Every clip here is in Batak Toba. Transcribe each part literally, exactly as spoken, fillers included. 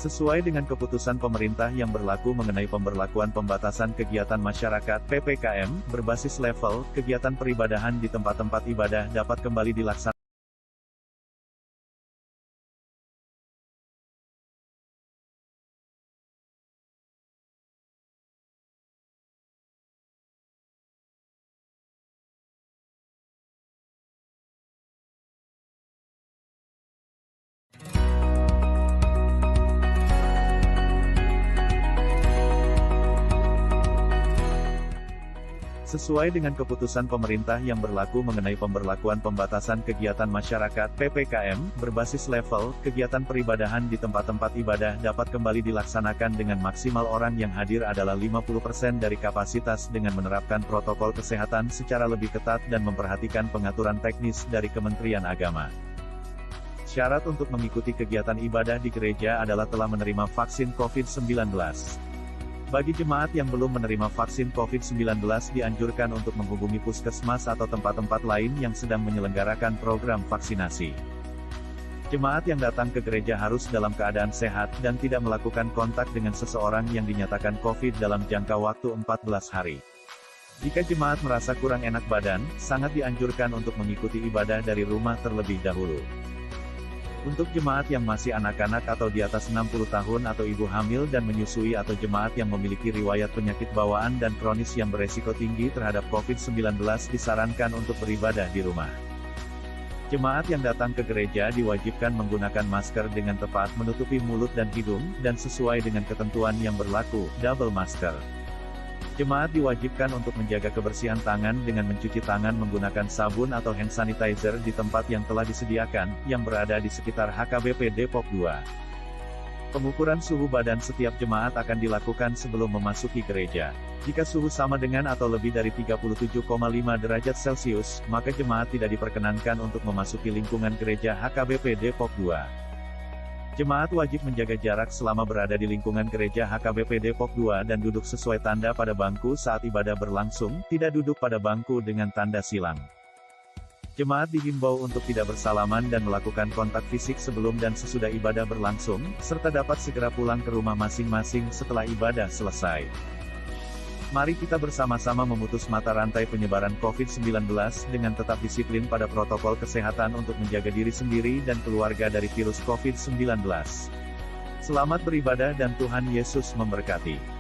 Sesuai dengan keputusan pemerintah yang berlaku mengenai pemberlakuan pembatasan kegiatan masyarakat, P P K M, berbasis level, kegiatan peribadahan di tempat-tempat ibadah dapat kembali dilaksanakan. Sesuai dengan keputusan pemerintah yang berlaku mengenai pemberlakuan pembatasan kegiatan masyarakat, P P K M, berbasis level, kegiatan peribadahan di tempat-tempat ibadah dapat kembali dilaksanakan dengan maksimal orang yang hadir adalah lima puluh persen dari kapasitas dengan menerapkan protokol kesehatan secara lebih ketat dan memperhatikan pengaturan teknis dari Kementerian Agama. Syarat untuk mengikuti kegiatan ibadah di gereja adalah telah menerima vaksin covid sembilan belas. Bagi jemaat yang belum menerima vaksin covid sembilan belas dianjurkan untuk menghubungi puskesmas atau tempat-tempat lain yang sedang menyelenggarakan program vaksinasi. Jemaat yang datang ke gereja harus dalam keadaan sehat dan tidak melakukan kontak dengan seseorang yang dinyatakan covid dalam jangka waktu empat belas hari. Jika jemaat merasa kurang enak badan, sangat dianjurkan untuk mengikuti ibadah dari rumah terlebih dahulu. Untuk jemaat yang masih anak-anak atau di atas enam puluh tahun atau ibu hamil dan menyusui atau jemaat yang memiliki riwayat penyakit bawaan dan kronis yang beresiko tinggi terhadap covid sembilan belas disarankan untuk beribadah di rumah. Jemaat yang datang ke gereja diwajibkan menggunakan masker dengan tepat menutupi mulut dan hidung, dan sesuai dengan ketentuan yang berlaku, double masker. Jemaat diwajibkan untuk menjaga kebersihan tangan dengan mencuci tangan menggunakan sabun atau hand sanitizer di tempat yang telah disediakan, yang berada di sekitar H K B P Depok dua. Pengukuran suhu badan setiap jemaat akan dilakukan sebelum memasuki gereja. Jika suhu sama dengan atau lebih dari tiga puluh tujuh koma lima derajat Celcius, maka jemaat tidak diperkenankan untuk memasuki lingkungan gereja H K B P Depok dua. Jemaat wajib menjaga jarak selama berada di lingkungan gereja H K B P Depok dua dan duduk sesuai tanda pada bangku saat ibadah berlangsung, tidak duduk pada bangku dengan tanda silang. Jemaat dihimbau untuk tidak bersalaman dan melakukan kontak fisik sebelum dan sesudah ibadah berlangsung, serta dapat segera pulang ke rumah masing-masing setelah ibadah selesai. Mari kita bersama-sama memutus mata rantai penyebaran covid sembilan belas dengan tetap disiplin pada protokol kesehatan untuk menjaga diri sendiri dan keluarga dari virus covid sembilan belas. Selamat beribadah dan Tuhan Yesus memberkati.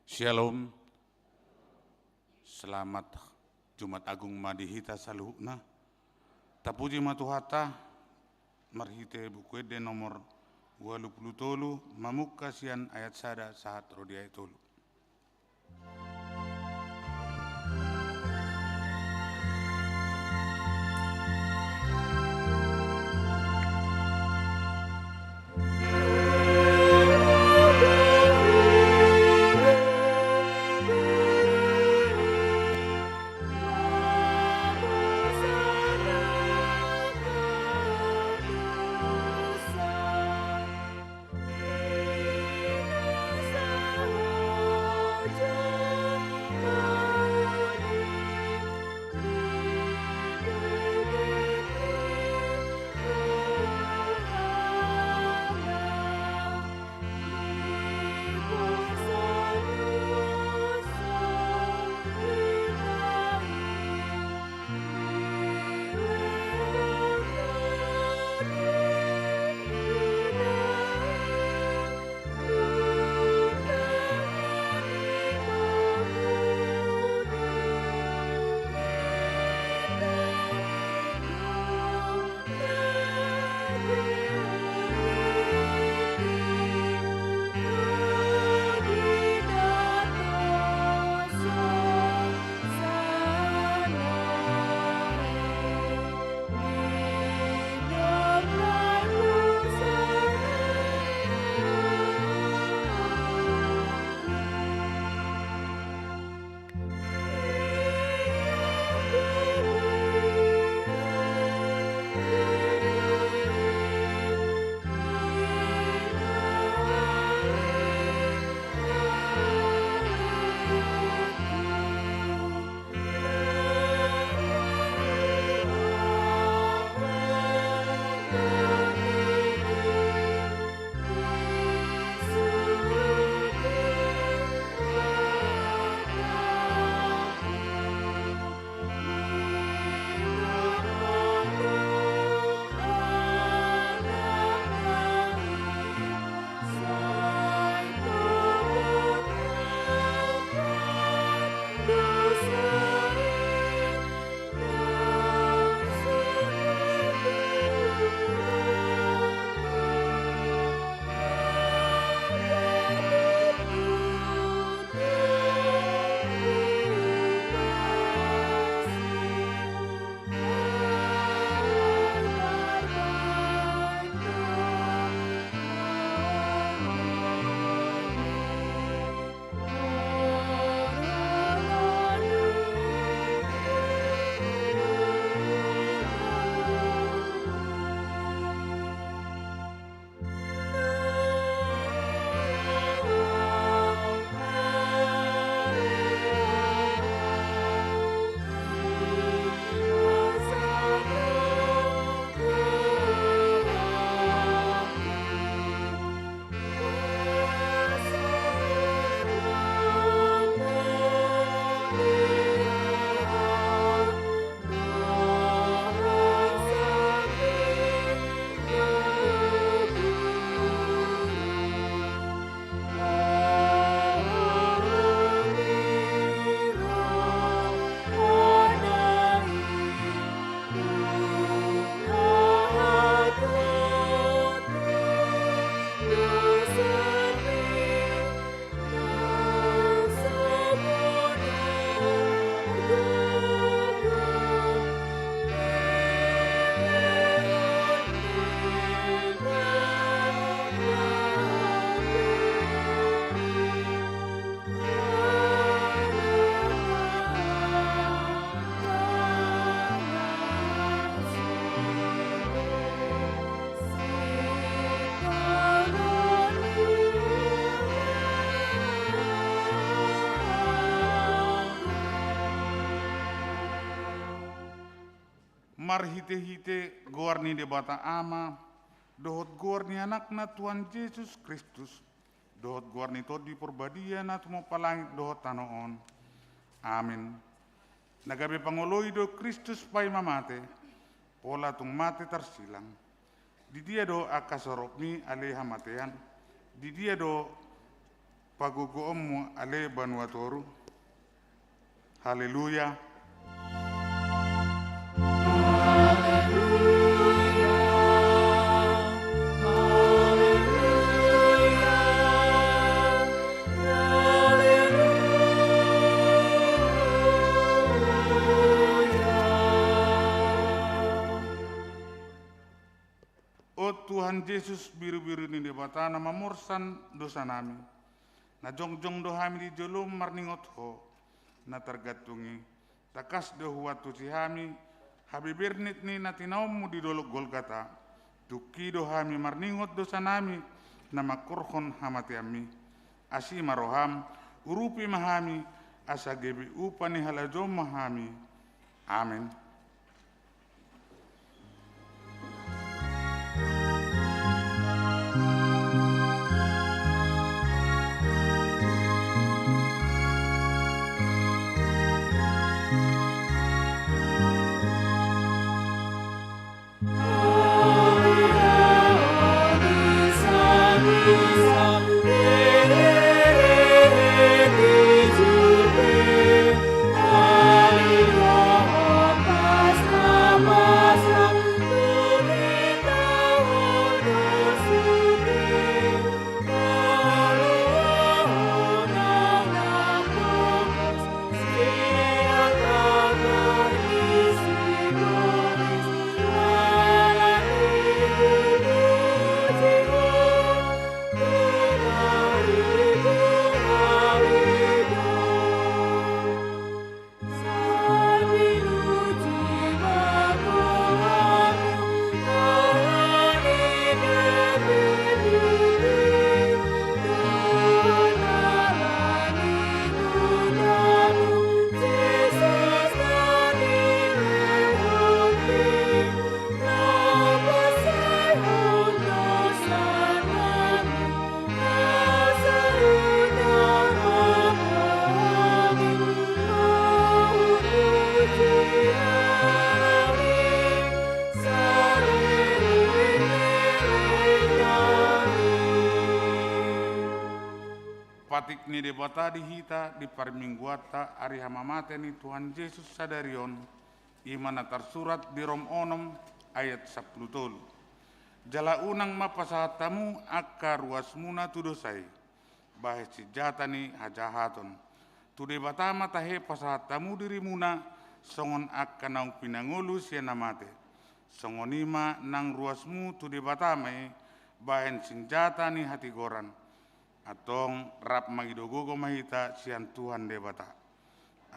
Shalom. Selamat Jumat Agung ma di hita saluhutna. Tapuji ma Tuhanta marhite Buku Ende nomor ualu pulu tolu, mamungka sian ayat sada sahat ro di ayat tolu. Marhitehite goar ni Debata Ama, dohot goar ni Anakna Tuhan Jesus Kristus, dohot goar ni Tondi Porbadia na tumompa langit dohot tano on. Amin. Na gabe pangoloi do Kristus paima mate, pola tung mate tarsilang. Di dia do angka soropmi ale hamatean? Di dia do Pagogoonmu ale banua toru. Haleluya. O Tuhan Jesus, birubiru ni Debata na mamorsan dosanami, na jongjong do hami di jolom marningot Ho, na targantung i, tangkas do huantusi hami habebernit ni na tinaonmu di dolok Golgata. Tungki do hami marningot dosanami na mangkorhon hamateanmi. Asi ma roham, urupi ma hami, asa gabe upa ni halajoon ma hami. Amen. Patik ni Debata di hita di parmingguanta ari hamamate ni Tuhan Jesus sadari on, i ma na tarsurat di Rom onom ayat sampulu tolu. Jala unang ma pasahat hamu angka ruasmuna tu dosa i, bahen sinjata ni hajahaton. Tu Debata ma tahe pasahat hamu dirimuna songon angka naung pinangolu sian na mate. Songon i ma nang ruasmu tu Debata ma i, bahen sinjata ni hatigoran. Antong rap mangido gogo ma hita sian Tuhan Debata.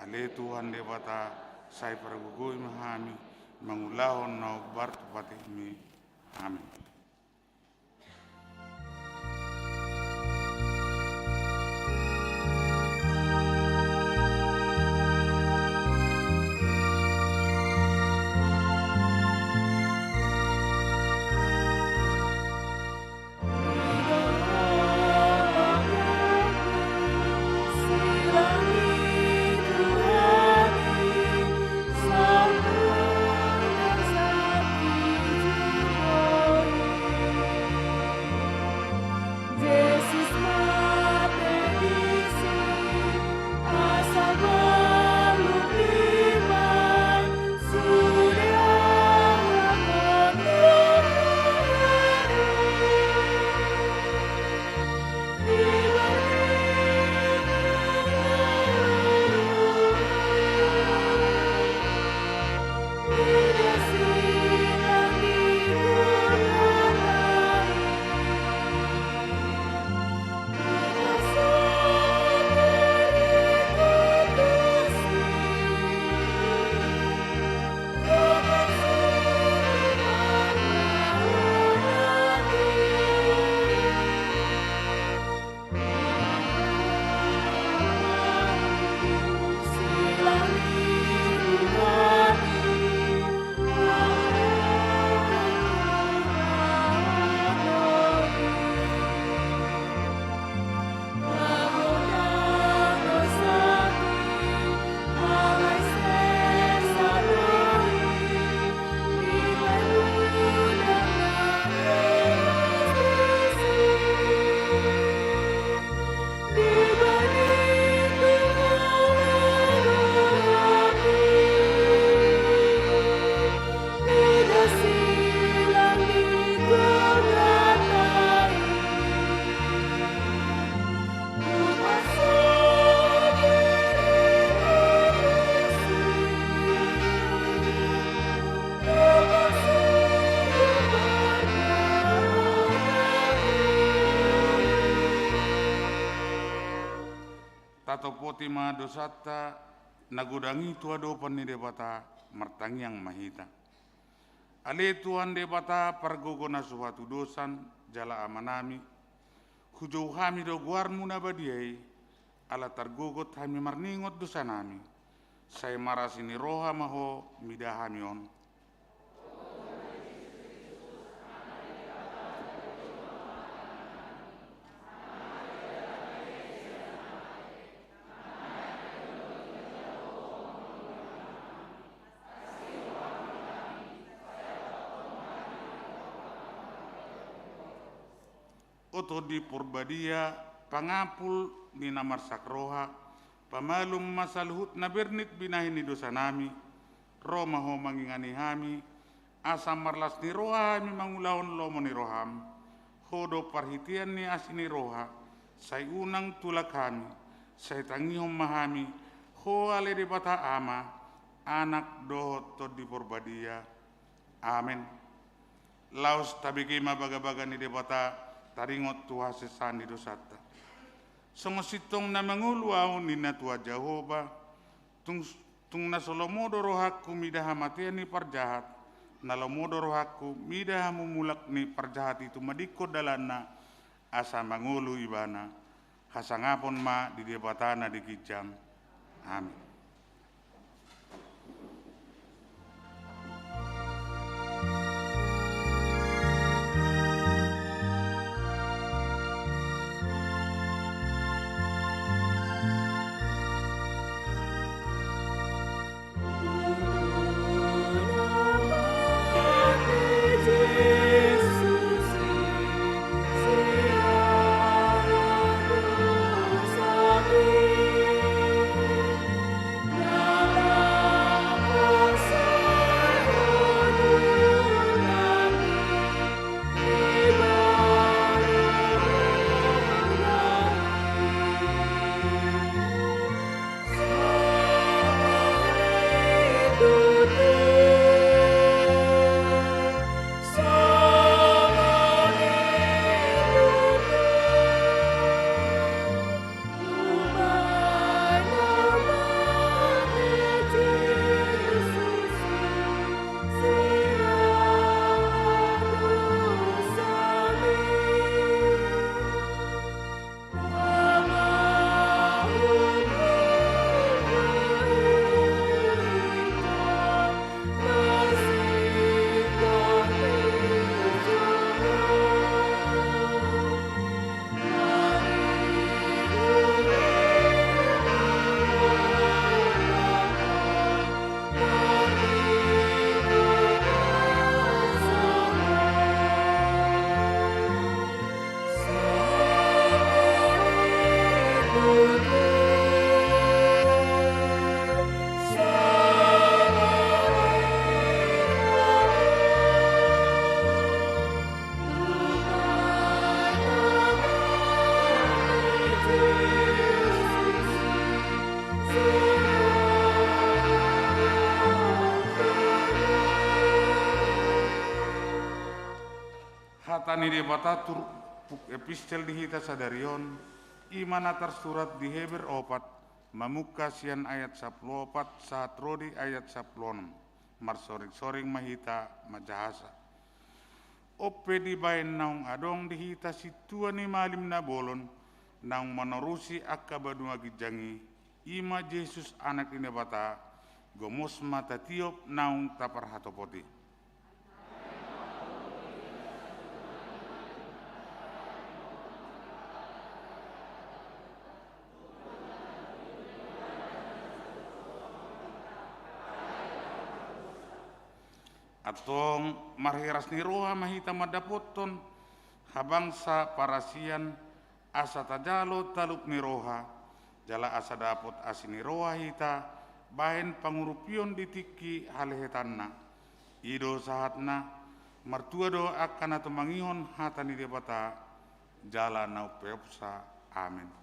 Ale Tuhan Debata, sai pargogoi ma hami mangulahon na hombar tu patikmi. Amen. Tatopoti ma dosanta na godang i tu adopan ni Debata. Martangiang ma hita. Ale Tuhan Debata, pargogo na so hatudosan jala Amanami, hujou hami do goarmu na badia i, ala targogot hami marningot dosanami. Sai marasi ni roha ma ho mida hami on. O Tondi Porbadia, pangapul ni na marsak roha, pamalum ma saluhut na bernit binahen ni dosanami, ro ma ho mangingani hami, asa marlas ni roha hami mangulahon lomo ni roham. Ho do parhitean ni asi ni roha, sai unang tulak hami, sai tangihon ma hami, ho ale Debata Ama, Anak dohot Tondi Porbadia. Amen. Laos tabege ma bagabaga ni Debata, taringot tu hasesaan ni dosanta. Songon sintong na mangolu ahu ninna Tuhan Jahowa, tung, tung na so lomo do rohangku mida hamatean ni parjahat, na lomo do rohangku mida hamumulak ni parjahat i tumadingkon dalanna, asa mangolu ibana. Hasangapon ma di Debata na di ginjang. Amen. Hata ni Debata turpuk epistel di hita sadari on, i ma na tarsurat di Heber opat, mamungka sian ayat sampulu opat sahat ro di ayat sampulu onom, marsoring-soring ma hita manjahasa. On pe dibaen naung adong di hita sintua ni malim na bolon, naung manorusi angka banua ginjang i, i ma Jesus Anak ni Debata, gomos ma tatiop naung taparhatopot i. Antong marhiras ni roha ma hita mandapothon habangsa parasian, asa tajalo talup ni roha, jala asa dapot asi ni roha hita baen pangurupion di tingki halehetanna. I do sahatna. Martua do angka na tumangihon hata ni Debata jala na umpeopsa. Amen.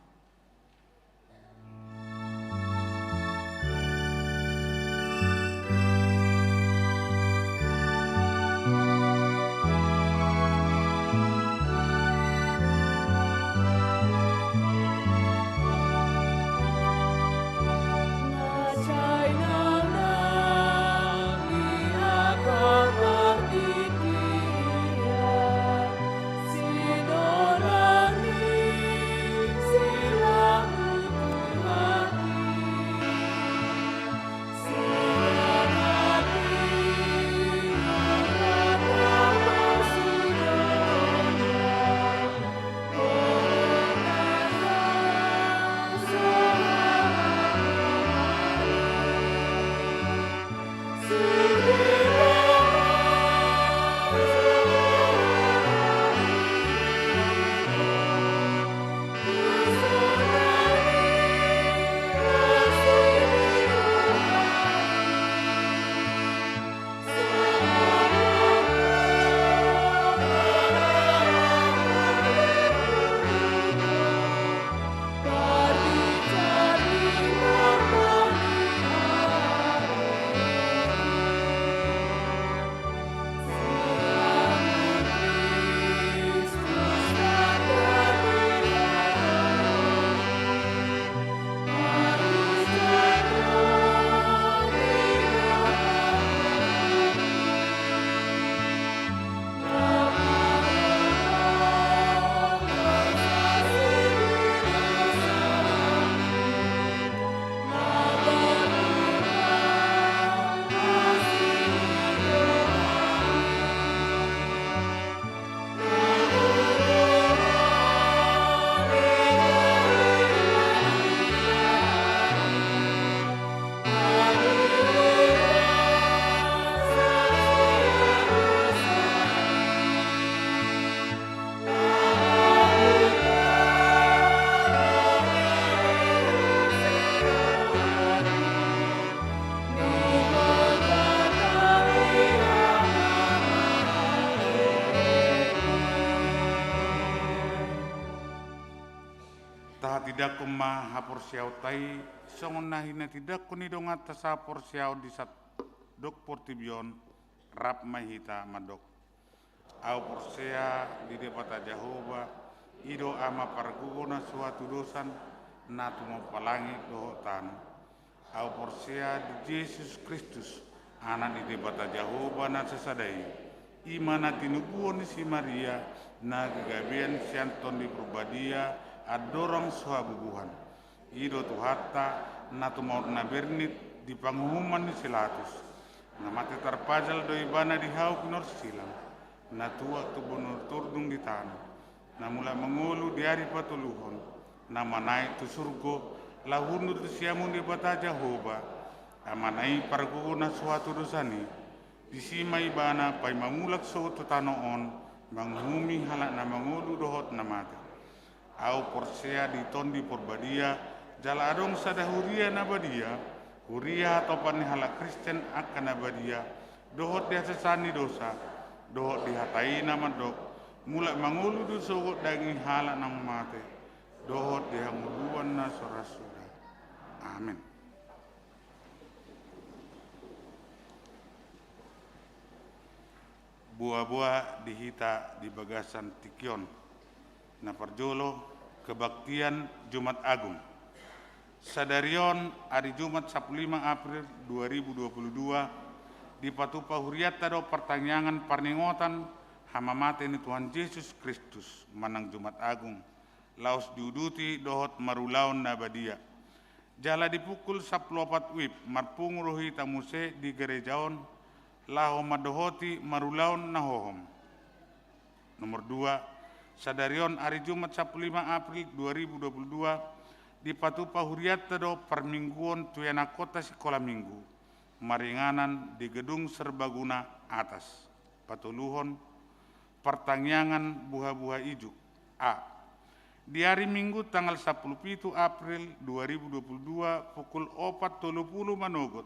Tahatindangkon ma haporseaonta i, songon na hinatindangkon ni donganta sahaporseaon di sandok portibi on. Rap ma hita mandok. Ahu porsea di Debata Jahowa, i do Ama pargogo na so hatudosan, na tumompa langit dohot tano. Ahu porsea di Jesus Kristus, Anak ni Debata Jahowa na sasada i, i ma na tinubuhon ni si Maria, na gagabean sian Tondi Porbadia, andorang so habubuhan. I do Tuhanta, na tumangihon na bernit di panguhuman ni si Pilatus. Na mate tarpajal do Ibana di hau pinorsilang, na tuat tu bonur turdung di tano, na mulak mangolu di ari patoluhon, na manaek tu surgo, laho hundul tu siamun Debata Jahowa, Amana i pargogo na so hatudosan i. Disi ma Ibana paima mulak sogot tu tano on, manguhumi halak na mangolu dohot na mate. Ahu porsea di Tondi Porbadia, jala adong sada huria na badia, huria hatopan ni halak Kristen angka na badia, dohot di hasesaan ni dosa, dohot di hata i na mandok, mulak mangolu do sogot daging halak na mate, dohot di hangoluan na so ra suda. Amen. Boaboa di hita di bagasan tingki on. Na parjolo, kebaktian Jumat Agung. Sadari on, ari Jumat sampulu lima April dua ribu dua puluh dua, dipatupa hurianta do partangiangan parningotan hamamate ni Tuhan Jesus Kristus manang Jumat Agung, laos diuduti dohot marulaon na badia. Jala di pukul sampulu opat wib marpungu do hita muse di gareja on, laho mandohoti marulaon na hohom. Nomor dua, sadari on ari Jumat sampulu lima April dua ribu dua puluh dua, dipatupa hurianta do parmingguon tu ianakhonta sikola minggu, maringanan di gedung serbaguna atas. Patoluhon, partangiangan buhabuha ijuk. A. Di ari Minggu tanggal sampulu pitu April dua ribu dua puluh dua pukul opat tolu pulu manogot,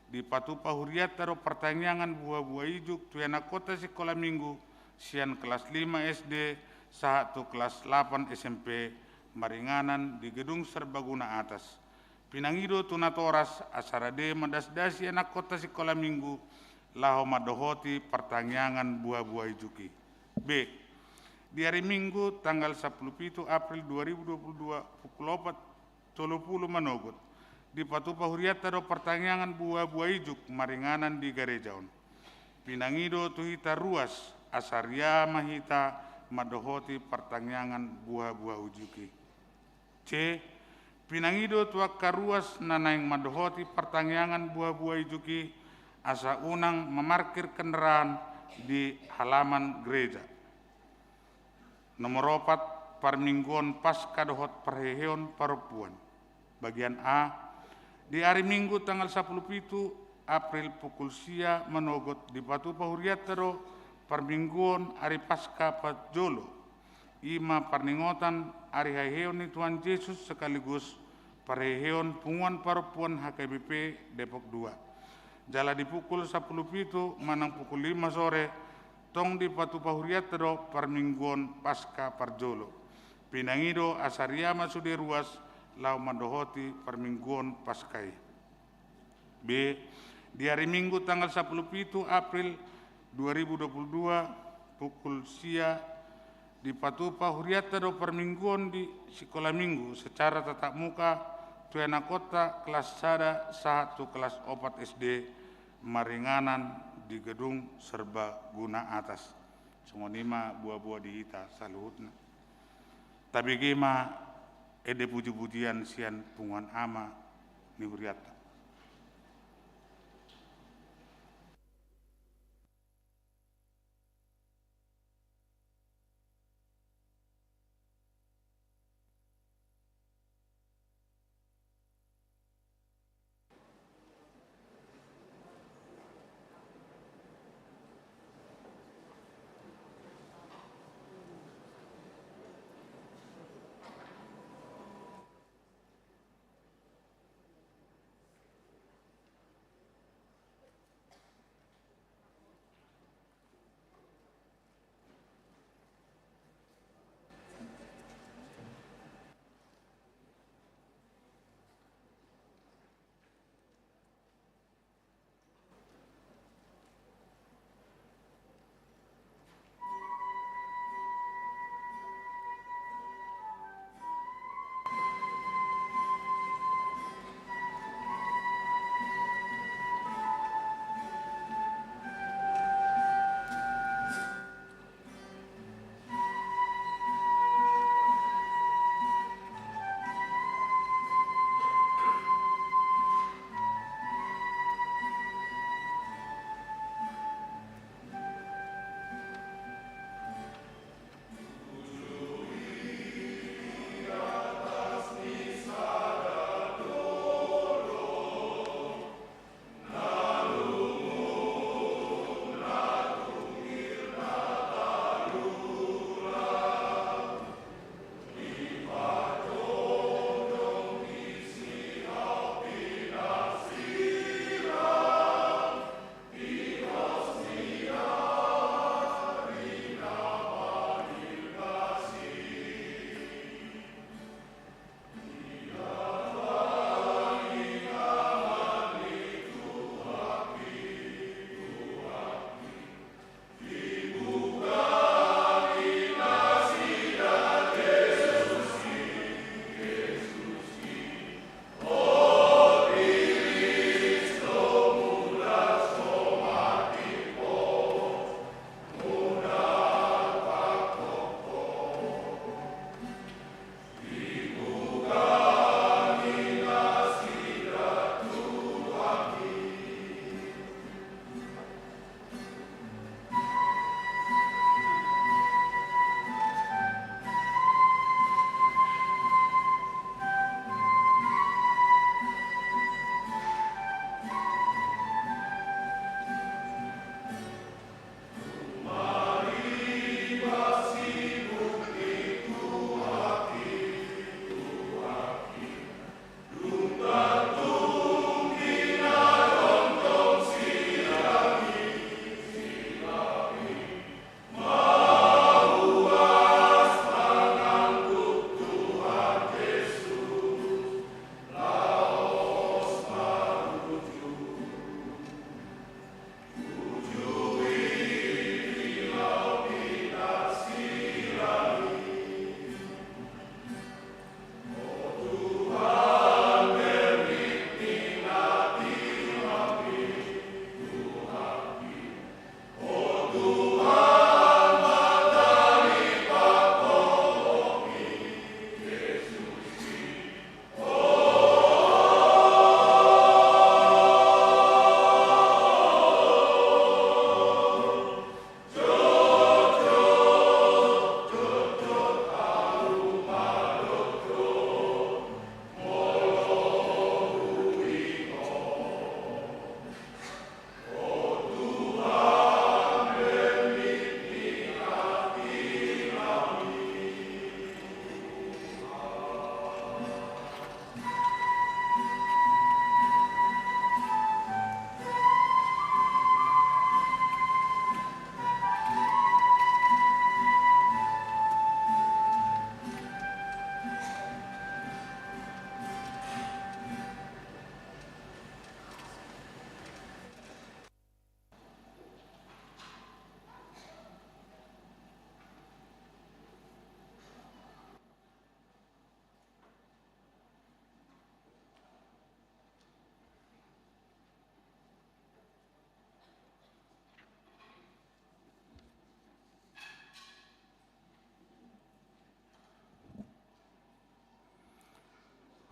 dipatupa hurianta do partangiangan buhabuha ijuk tu ianakhonta sikola minggu sian kelas lima S D sahat tu kelas lapan S M P maringanan di gedung serbaguna atas. Pinangido tu natoras asa rade mandasdasi ianakhonta sikola minggu laho mandohoti partangiangan buhabuha ijuk i. B. Di ari Minggu tanggal sampulu pitu April dua ribu dua puluh dua pukul opat tolu pulu manogot, dipatupa hurianta do partangiangan buhabuha ijuk maringanan di gareja on. Pinangido tu hita ruas asa ria ma hita mandohoti partangiangan buhabuha ijuk i. C. Pinangido tu angka ruas na naeng mandohoti partangiangan buhabuha ijuk i asa unang mamarkir kendaraan di halaman gereja. Nomor opat, parmingguon Paska dohot parheheon parompuan. Bagian A. Di ari Minggu tanggal sampulu pitu April pukul sia manogot dipatupa hurianta do parmingguon ari Paska parjolo. I ma parningotan ari haheheon ni Tuhan Jesus sekaligus parheheon Punguan Parompuan H K B P Depok dua. Jala di pukul sampulu pitu manang pukul lima sore, tong dipatupa hurianta do parmingguon Paska parjolo. Pinangido asa ria ma sude ruas laho mandohoti parmingguon Paska i. B. Di ari Minggu tanggal sampulu pitu April dua ribu dua puluh dua pukul sia dipatupa hurianta do parmingguon di sikola minggu secara tatap muka tu ianakhonta kelas sada sahat tu kelas opat S D maringanan di gedung serbaguna atas. Songon i ma buhabuha di hita saluhutna. Tabege ma ende pujipujian sian punguan ama ni hurianta.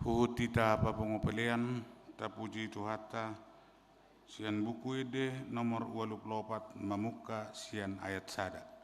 Huhut hita papungu pelean, tapuji Tuhanta, sian Buku Ende nomor ualu pulu opat, mamungka sian ayat sada.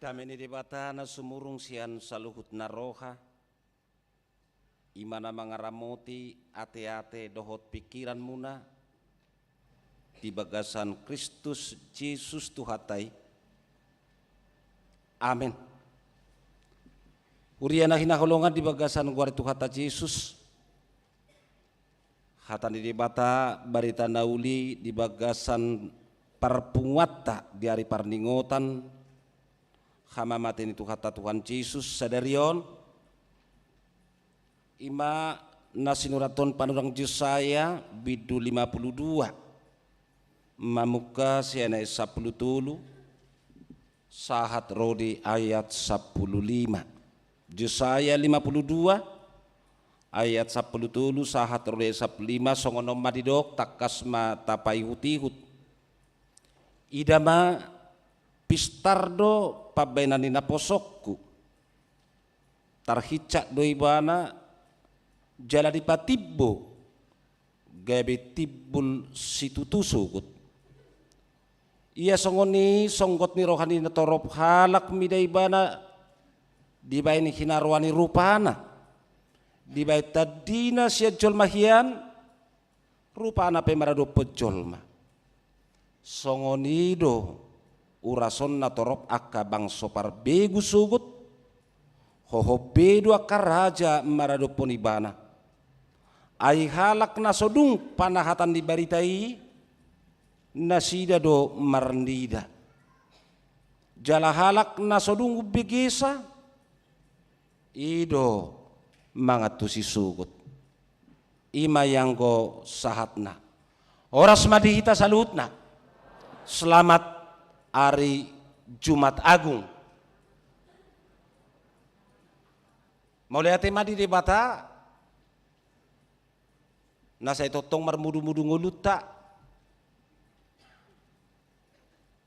Dame ni Debata na sumurung sian saluhut na roha, i ma na mangaramoti ateate dohot pingkiranmuna di bagasan Kristus Jesus Tuhanta i. Amen. Huria na hinaholongan di bagasan goar ni Tuhanta Jesus, hata ni Debata barita na uli di bagasan parpunguanta di ari parningotan hamamate ni Tuhanta Tuhan Jesus sadari on, i ma na sinurathon panurirang Jesaya bindu lima pulu dua, mamungka sian ayat sampulu tolu sahat ro di ayat sampulu lima. Jesaya lima pulu dua ayat sampulu tolu sahat ro di ayat sampulu lima, songon on ma didok, tangkas ma tapaihutihut. Ida ma, pistar do pambahenan ni naposongku. Tarhincak do ibana jala dipatimbo gabe timbul situtu sogot. Ia songon i songgot ni roha ni natorop halak mida ibana dibahen hinaroan ni rupana, dibahen tandina sian jolma hian, rupana pe maradophon jolma. Songon i do urasonna torop angka bangso parbegu sogot, hohom be do angka raja maradophon ibana. Ai halak na so dung panahatan ni barita i, nasida do marnida. Jala halak na so dung umbegesa, i do mangantusi sogot. I ma i anggo sahatna. Horas ma di hita saluhutna. Selamat ari Jumat Agung. Mauliate ma di Debata, na sai tongtong marmudumudu ngolunta,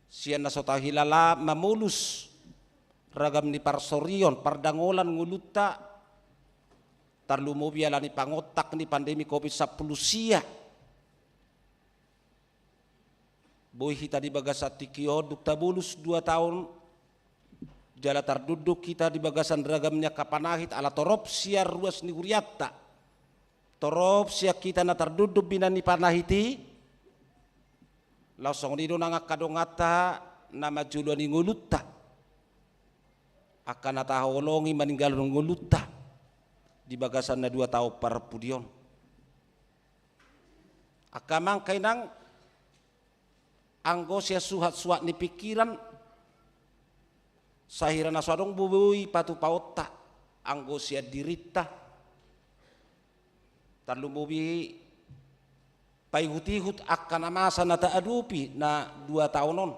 sian na so tahilala mamolus ragam ni parsorion, pardangolan ngolunta, tarlumobi ala ni pangontak ni pandemi covid sampulu sia. Boi hita di bagasan tingki on dung tabolus dua taon, jala tardondon hita di bagasan ragam ni angka panahit ala torop sian ruas ni hurianta, torop sian hita na tardondon binan ni panahit i, laos songon i do nang angka donganta na manjoloani ngolunta, angka na tahaholongi maninggalhon ngolunta di bagasan na dua taon parpudi on. Angka amang, angka inang, anggo sian suhatsuhat ni pingkiran, sahira na so adong boi patupaonta anggo sian dirinta, tarlumobi paihutihut angka na masa na taadopi na dua taon on.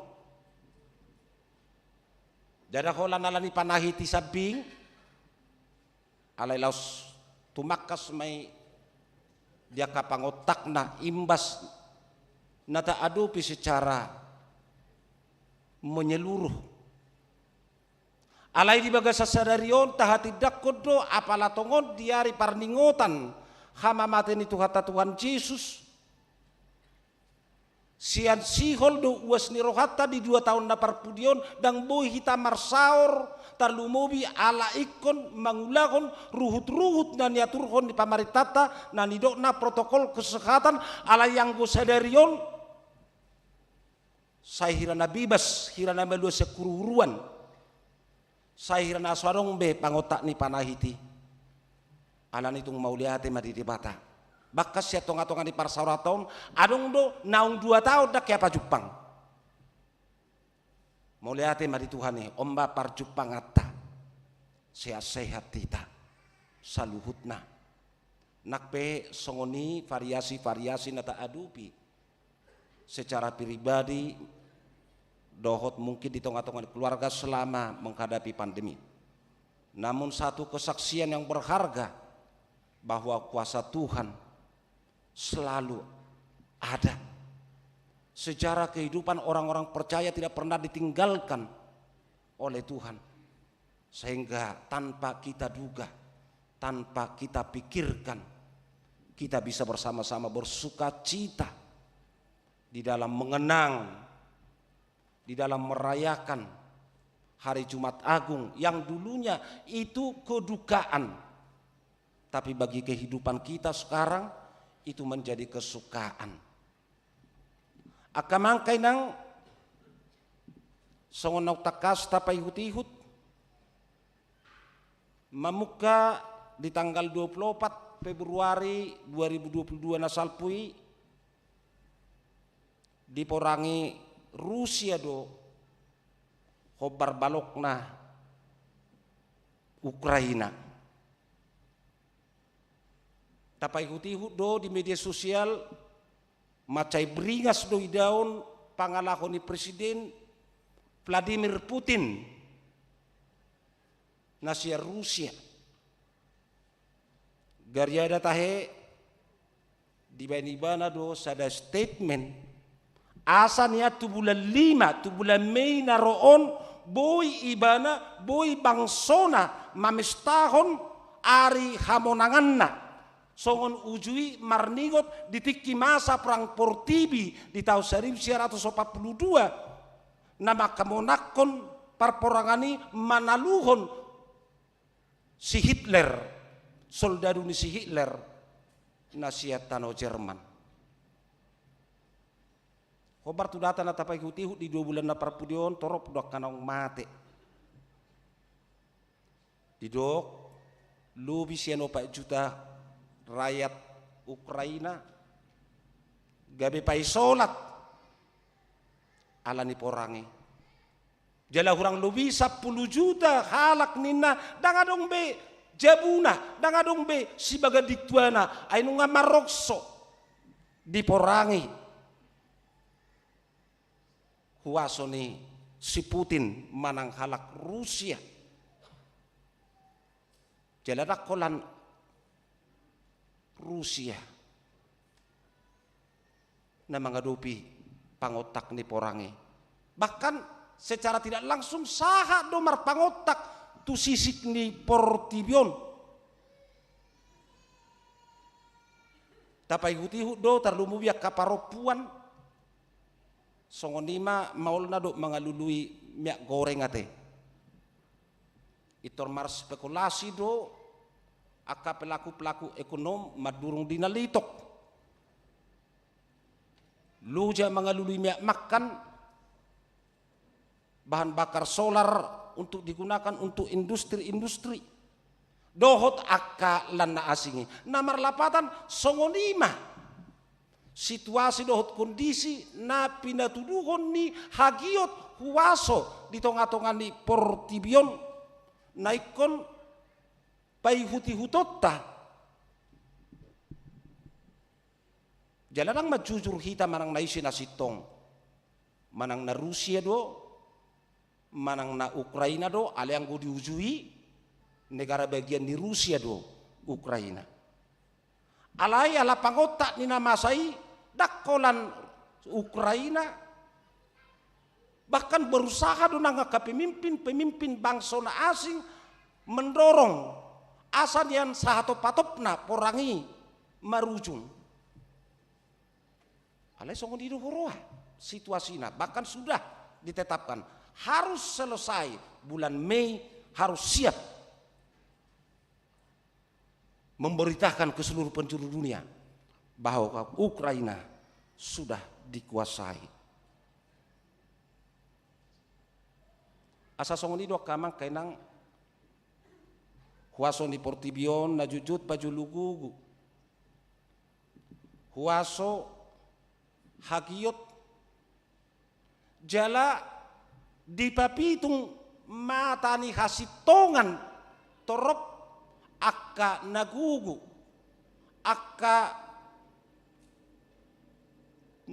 Ndada holan ala ni panahit i sambing, alai laos tumangkas ma i di angka pangontakna imbas na taadopi secara menyeluruh. Alai di bagasan sadari on tahatindangkon do apala tongon di ari parningotan hamamate ni Tuhanta Tuhan Jesus, sian sihol do uas ni rohanta di dua taon na parpudi on, ndang boi hita marsaor, tarlumobi ala ingkon mangulahon ruhutruhut na niaturhon ni pamarentanta na nidokna protokol kesehatan, alai anggo sadari on sai hira na bebas, hira na malua sian huruhuruan, sai hira na so adong be pangontak ni panahit i. Alani tung mauliate ma di Debata. Bahkan sian tongatonga ni parsaoranta on, adong do naung dua taon ndang hea pajumpang. Mauliate ma di Tuhan i, on ma parjumpanganta. Sehat-sehat hita saluhutna. Nang pe songon i variasi-variasi na taadopi secara pribadi dohot mungkin di tongatonga ni keluarga selama menghadapi pandemi. Namun satu kesaksian yang berharga, bahwa kuasa Tuhan selalu ada. Sejarah kehidupan orang-orang percaya tidak pernah ditinggalkan oleh Tuhan. Sehingga tanpa kita duga, tanpa kita pikirkan, kita bisa bersama-sama bersukacita di dalam mengenang, di dalam merayakan hari Jumat Agung yang dulunya itu kedukaan, tapi bagi kehidupan kita sekarang itu menjadi kesukaan. Angka amang inang, songon na hutangkas tapaihut-ihut, mamungka di tanggal dua puluh opat Februari dua ribu dua puluh dua na salpu i, diporangi Rusia do hombar balokna Ukraina. Tapaihut-ihut do di media sosial, mansai beringas do idaon pangalaho ni Presiden Vladimir Putin na sian Rusia. Gariada tahe, dibaen ibana do sada statement, asa nian tu bulan lima, tu bulan Mei na ro on, boi ibana, boi bangsona mamestahon ari hamonanganna. Songon uju i marningot di tingki masa perang portibi di taon saribu sia ratus opat pulu dua, na manghamonanghon parporangan i manaluhon si Hitler, soldadu ni si Hitler na sian tano Jerman. Hombar tu data na tapaihut-ihut, di dua bulan na parpudi on torop do angka naung mate. Didok, lobi sian opat juta rakyat Ukraina gabe paisolat ala ni porang i. Jala hurang lobi sampulu juta halak ninna ndang adong be jabuna, ndang adong be sibaganding tuana, ai nunga marrongso di porang i huaso ni si Putin manang halak Rusia. Jala ndang holan Rusia na mangadopi pangontak ni porang i. Bahkan secara tidak langsung sahat do marpangontak tu sisik ni portibi on. Tapaihut-ihut do tarlumobi angka parompuan. Songon i ma maolna do mangalului minyak goreng ate. Pintor marspekulasi do angka pelaku-pelaku ekonom mandurung di na litok. Loja mangalului minyak makan, bahan bakar solar untuk digunakan untuk industri-industri dohot angka lan na asing i. Na marlapatan songon i ma situasi dohot kondisi na pinatuduhon ni hagiot huaso di tonga-tonga ni portibi on na ingkon paihut-ihutonta. Jala ndang manjujur hita manang na ise na sintong, manang na Rusia do, manang na Ukraina do, alai anggo di uju i negara bagian ni Rusia do Ukraina. Alai ala pangontak ni na masa i, ndang holan Ukraina, bahkan berusaha do nang angka pemimpin-pemimpin bangso na asing mendorong asa nian sahatop-hatopna porang i marujung. Alai songon i do huroha situasina, bahkan sudah ditetapkan harus selesai bulan Mei, harus siap memberitakan ke seluruh penjuru dunia bahwa Ukraina sudah dikuasai. Asa songon i do angka amang inang, huaso ni portibi on na jotjot pajolo gogo, huaso hagiot, jala dipapitung mata ni hasintongan torop angka na gogo, angka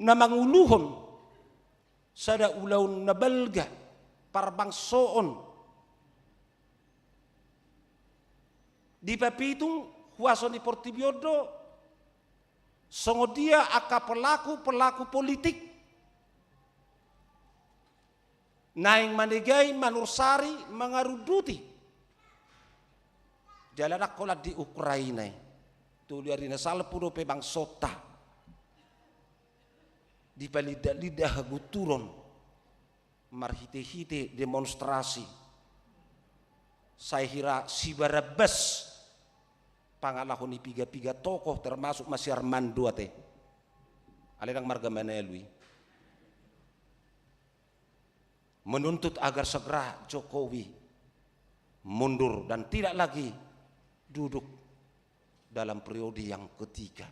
na manguluhon sada ulaon na balga parbangsoon. Dipapitung huaso ni portibi on do songon dia angka pelaku-pelaku politik naeng manegai, manursari, mangarunduti. Jala ndang holan di Ukraina i, tolu ari na salpu dope bangsonta dipalinda-linda hagunturon. marhite-hite demonstrasi, sai hira si Barabas, pangalaho ni piga-piga tokoh, termasuk ma si Armando ate. Alai ndang marga Manalu i. Menuntut agar segera Jokowi mundur dan tidak lagi duduk dalam periode yang ketiga.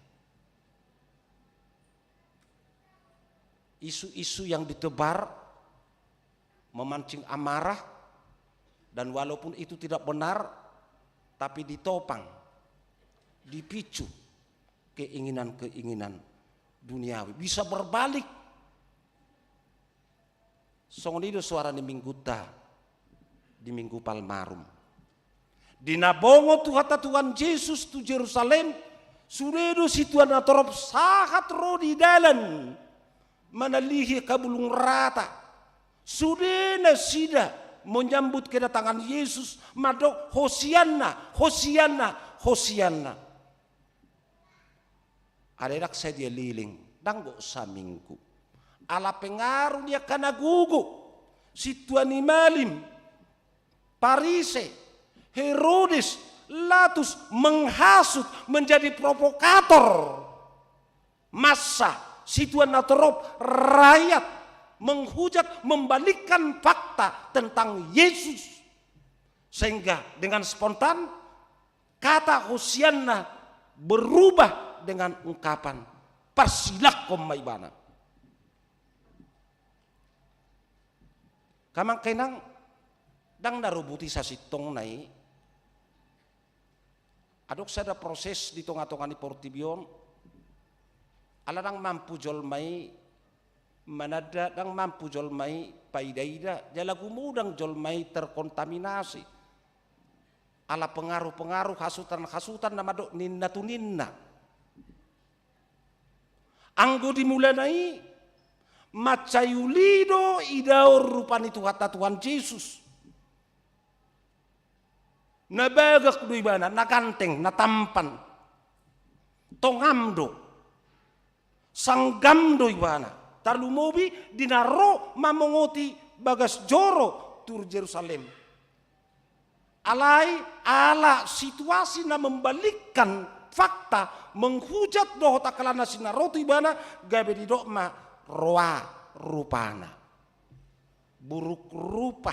Isu-isu yang ditebar memancing amarah, dan walaupun itu tidak benar, tapi ditopang, dipicu keinginan-keinginan duniawi. Bisa berbalik. Songon i do suara ni Mingguta di Minggu Palmarum. Di na bongot Tuhanta Tuhan Jesus tu Jerusalem, sude do situan na torop sahat ro di dalan manalihi habulung rata. Sude nasida menyambut kedatangan Yesus, mandok, "Hosianna, Hosianna, Hosianna." Alai ndang sadia leleng, ndang gok saminggu. Ala pengaruh ni angka na gogo, sintua ni malim, Parise, Herodes, Pilatus, menghasut, menjadi provokator massa, situan na torop, rakyat, menghujat, membalikkan fakta tentang Yesus. Sehingga dengan spontan, kata Hosianna berubah dengan ungkapan, "Parsilakhon ma Ibana." Angka amang inang, ndang na ro buti sasintongna i. Adong sada proses di tonga-tonga ni portibi on, ala ndang mampu jolma i mananda, ndang mampu jolma i paida-ida, jala gumodang jolma i terkontaminasi ala pengaruh-pengaruh, hasutan-hasutan na mandok ninna tu ninna. Anggo di mulana i, mansai uli do idaon rupa ni Tuhanta Tuhan Jesus. Na bagak do Ibana, na ganteng, na tampan. Tongam do. Sanggam do Ibana. Tarlumobi di na ro mamongoti bagas joro tu Jerusalem. Alai ala situasi na membalikkan fakta, menghujat dohot angka na sinaroti Ibana, gabe didok ma roa rupana. Buruk rupa.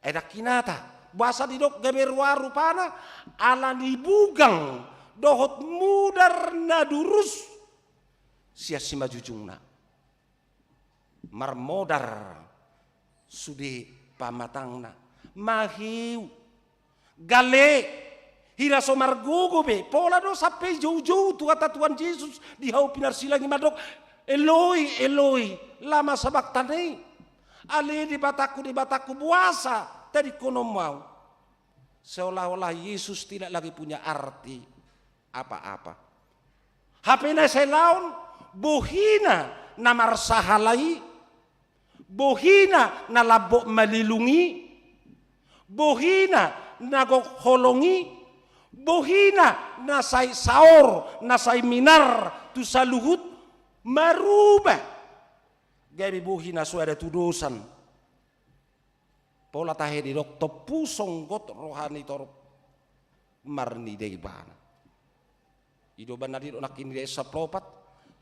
Ai ndang hinata. Boasa didok gabe roa rupana? Ala ni bugang dohot mudar na durus sian simanjujungna. Marmodar sude pamatangna. Maheu. Gale. Hira so margogo be. Pola do sampe joujou Tuhanta Tuhan Jesus di hau pinarsilang i mandok, "Eloi, Eloi, lama sabaktani?" Ale Debatangku, Debatangku, boasa tadingkononmu ahu? Seolah-olah Yesus tidak lagi punya arti apa-apa. Hape na selaon, bohina na marsahala i, bohina na lambok malilung i, bohina na gok holong i, bohina na sai saor, na sai minar tu saluhut, marubah gabe bohi na so ada tudosan. Pola tahe didok, tompu songgot roha ni torop marnida Ibana. I do umbahen na didok nangkin di ayat sampulu opat,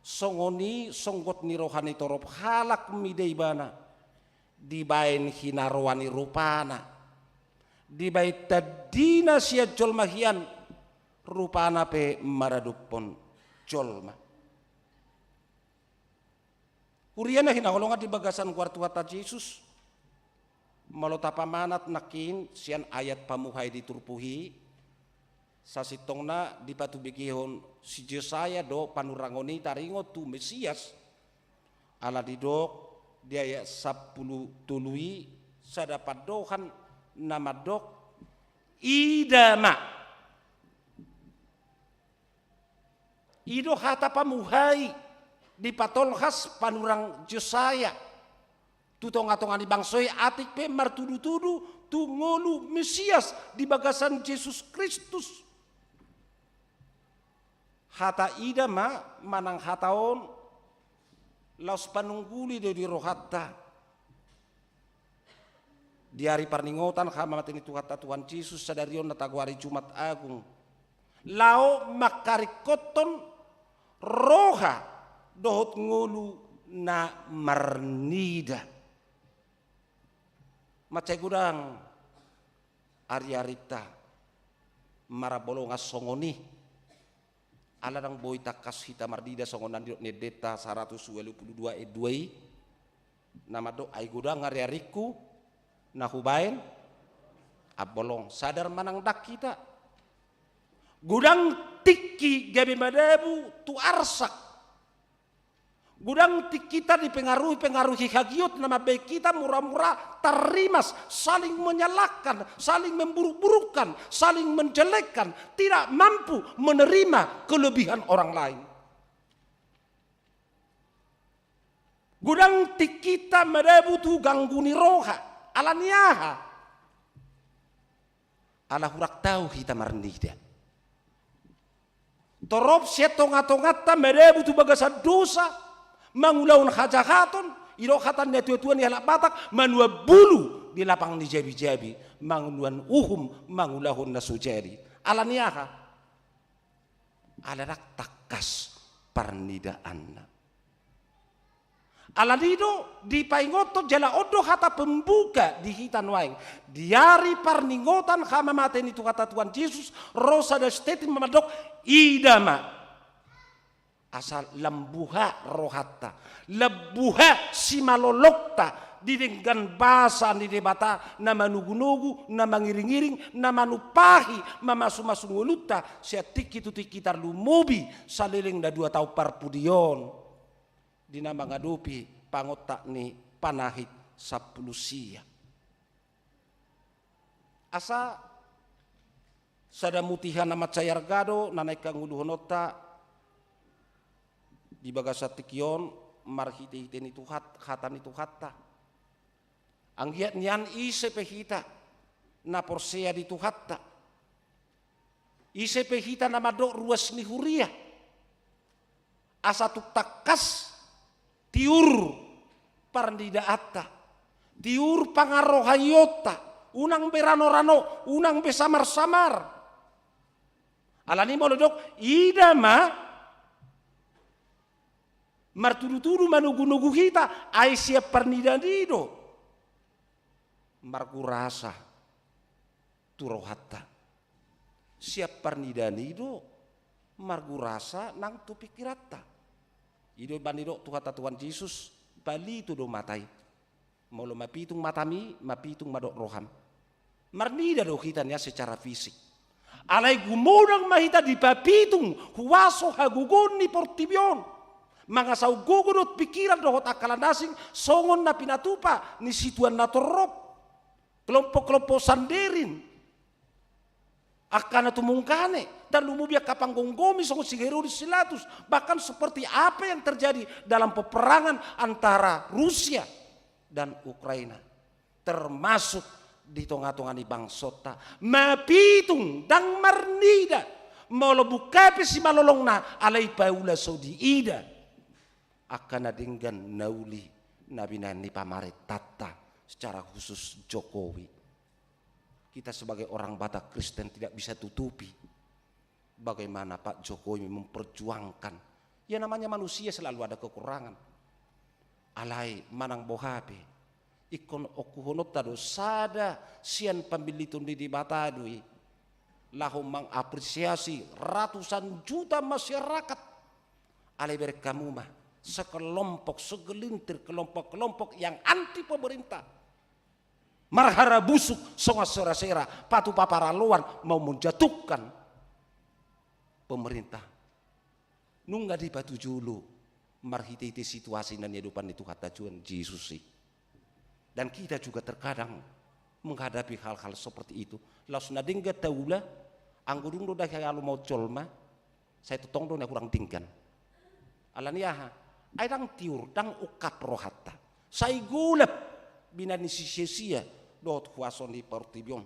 songon i songgot ni roha ni torop halak mida Ibana, dibaen hinaroan ni rupana, dibaen tandina sian jolma hian, rupana pe maradophon jolma. Huria na hinaholongan di bagasan goar Tuhanta Jesus, molo tapamanat nangkin sian ayat pamuhai di turpuk i, sasintongna dipatubegehon si Jesaya do panurangon i taringot tu Mesias, ala didok di ayat sampulu tolu i sada pandohan na mandok, ida ma. I do hata pamuhai dipatolhas panurang Jesaya tu tonga-tonga ni bangso i, atik pe martudu-tudu tu ngolu Mesias di bagasan Jesus Kristus. Hata ida ma manang hata on laos panungguli do di rohanta. Di ari parningotan hamamate ni Tuhanta Tuhan Jesus, sadari on na tagoari Jumat Agung, laho mangkaringkothon roha dohot ngolu na marnida. Mansai godang ariarinta marabolongan songon i. Ala ndang boi tangkas hita marnida songon na nidok ni endenta saratus ualu pulu dua ayat dua i, na mandok, ai godang ariaringku na hubaen ambolong. Sadar manang ndang hita, godang tingki gabe madabu tu arsak. Godang tingkita dipengaruhi-pengaruhi hagiot na mambaen hita mura-mura tarrimas, saling menyalahkan, saling memburuk-burukkan, saling menjelekkan, tidak mampu menerima kelebihan orang lain. Godang tingkita madabu tu ganggu ni roha. Ala ni aha? Ala hurang tau hita marnida. Torop sian tonga-tonganta madabu tu bagasan dosa, mangulahon hajahaton, didok hata ni natua-tua ni halak Batak, manuan bulu di lapang ni jabi-jabi, manuan uhum mangulahon na so jadi. Ala ni aha? Ala ndang tangkas parnidaanna. Ala ni i do dipaingothon jala on do hata pembuka di hita nuaeng. Di ari parningotan hamamate ni Tuhanta Tuhan Jesus, ro sada statement mandok, ida ma. Asa lam buha rohanta, lam buha simalolongta di denggan basa ni Debata na manugu-nugu, na mangiring-iring, na manumpahi, mamasu-masu ngolunta, sian tingki tu tingki tarlumobi saleleng na dua taon parpudi on. Di na mangadopi pangontak ni panahit sampulu sia. Asa sada mutiha na mansai arga do na naeng hangoluhononta di bagasan tingki on marhite-hite ni Tuhan, hata ni Tuhanta. Anggiat nian ise pe hita na porsea di Tuhanta, ise pe hita na mandok ruas ni huria, asa tung tangkas tiur parnidaanta, tiur pangarohaionta, unang be rano-rano, unang be samar-samar. Ala ni i molo didok, ida ma, martudu-tudu manugu-nugu hita, ai sian parnidaan i do margurasa tu rohanta. Sian parnidaan i do margurasa nang tu pingkiranta. I do umbahen didok Tuhanta Tuhan Jesus, palito do mata i. Molo mapitung matami, mapitung ma dohot roham. Marnida do hita nian secara fisik. Alai gumodang ma hita dipapitung huaso hagogoon ni portibi on. Mangasahon gogo dohot pingkiran dohot angka na asing songon na pinatupa ni situan na torop. Kelompok-kelompok sanderin. Angka na tumungkane, tarlumobi angka panggomgomi songon si Herodes si Pilatus, bahkan seperti apa yang terjadi dalam peperangan antara Rusia dan Ukraina, termasuk di tonga-tonga ni bangsonta. Mapitung ndang marnida, molo buka pe simalolongna, alai paula so diida angka na denggan na uli na binahen ni pamarentanta, secara khusus Jokowi. Kita sebagai orang Batak Kristen tidak bisa tutupi bagaimana Pak Jokowi memperjuangkan. Ya, namanya manusia selalu ada kekurangan. Alai manang boha pe, ingkon ongkuhononta do sada sian pamilliton ni Debata do i, laho mangapresiasi ratusan juta masyarakat. Alai bereng hamu ma, sekelompok, segelintir kelompok-kelompok yang anti pemerintah, marharabusuk songon sera-sera, patupa paraloan, mau menjatuhkan pemerintah. Nunga dipatujolo marhite-hite situasi na niadopan ni Tuhanta Tuhan Jesus i. Dan kita juga terkadang menghadapi hal-hal seperti itu. Laos na denggan taula, anggo dung do dahi alo maol jolma, sai tongtong do na hurang denggan. Ala ni aha? Ai ndang tiur, ndang ungkap rohanta. Sai golap binahen ni sisia-sia dohot huaso ni portibi on.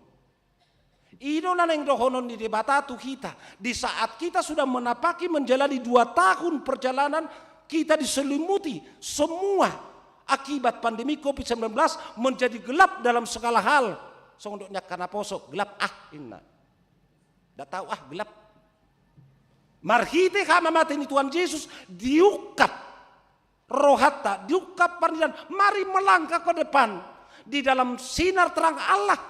I do na naeng dohonon ni Debata tu hita, di saat kita sudah menapaki menjalani dua tahun perjalanan, kita diselimuti semua Akibat pandemi covid sembilan belas menjadi gelap dalam segala hal. Songon dok ni angka naposo, gelap ah, inna. Nda tau ah, gelap. Marhite hamamate ni Tuhan Jesus, diungkap rohanta, diungkap parnidaan, mari melangkah ke depan di dalam sinar terang Allah.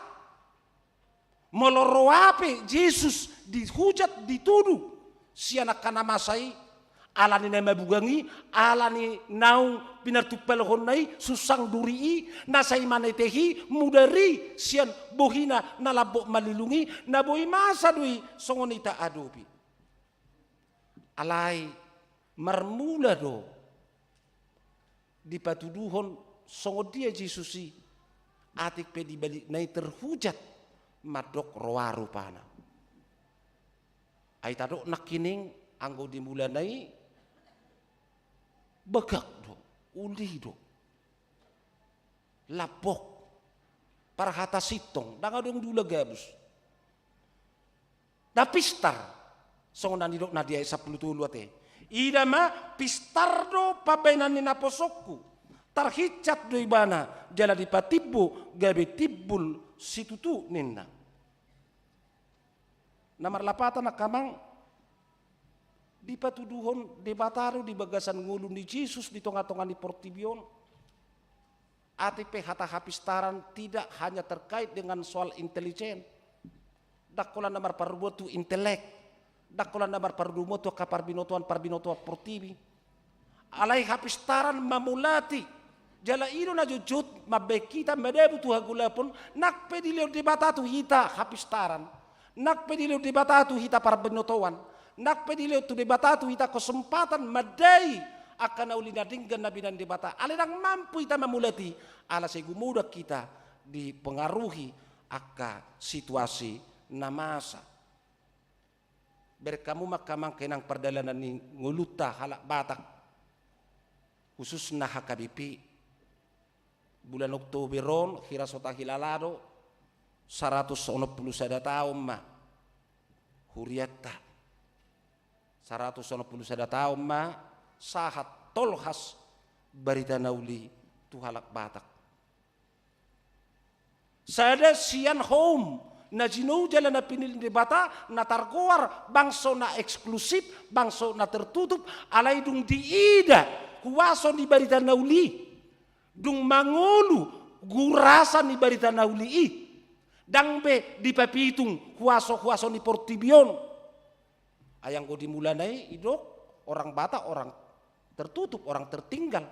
Molo ro pe Jesus dihujat, ditudu sian angka na masa i, ala ni na mabugang i, ala ni naung pinartumpalhonna i, sunsang duri i, na sai manetehi, mudar i sian bohina na lambok malilung i, na boi masa do i songon i taadopi. Alai marmula do dipatuduhon songon dia Jesus i, atik pe di balikna i terhujat mandok roa rupana. Ai tadok nangkining anggo di mulana i bagak do, uli do, lambok, parhata sintong, ndang adong diula gabus. Na pistar, songon na nidok na di ayat sampulu tolu ate. Ida ma pistar do pambahenan ni naposongku. Tarhinsat do ibana, jala dipatimbo gabe timbul situtu ninna. Na marlapatan angka amang, dipatuduhon Debata do di bagasan ngolu ni Jesus di tonga-tonga ni portibi on. Atik pe hata hapistaran tidak hanya terkait dengan soal intelijen. Ndang holan na marparbuat tu intelek. Ndang holan na marparbuat tu angka parbinotoan-parbinotoan portibi. Alai hapistaran mamolati. Jala i do na jotjot mambahen hita madabu tu hagolapon, nang pe dilehon Debata tu hita hapistaran. Nang pe dilehon Debata tu hita parbinotoan, nang pe dilehon tu Debata tu hita kesempatan mandai angka na uli na denggan na binahen Debata. Alai ndang mampu hita mamolati, ala sai gumodang hita dipengaruhi angka situasi na masa. Bereng hamu ma angka amang inang pardalanan ni ngolunta halak Batak, khususna H K B P. Bulan Oktober on, hira so tahilala do, saratus onom pulu sada taon ma hurianta. Saratus onom pulu sada taon ma sahat tolhas barita na uli tu halak Batak. Sada sian houm na jinou jala na pinillit ni Debata, na targoar bangso na eksklusif, bangso na tertutup, alai dung diida huaso ni barita na uli i, dung mangolu gurasa ni barita na uli i, ndang be dipapitung huaso-huaso ni portibi on. Ai anggo di mulana i, didok orang Batak orang tertutup, orang tertinggal.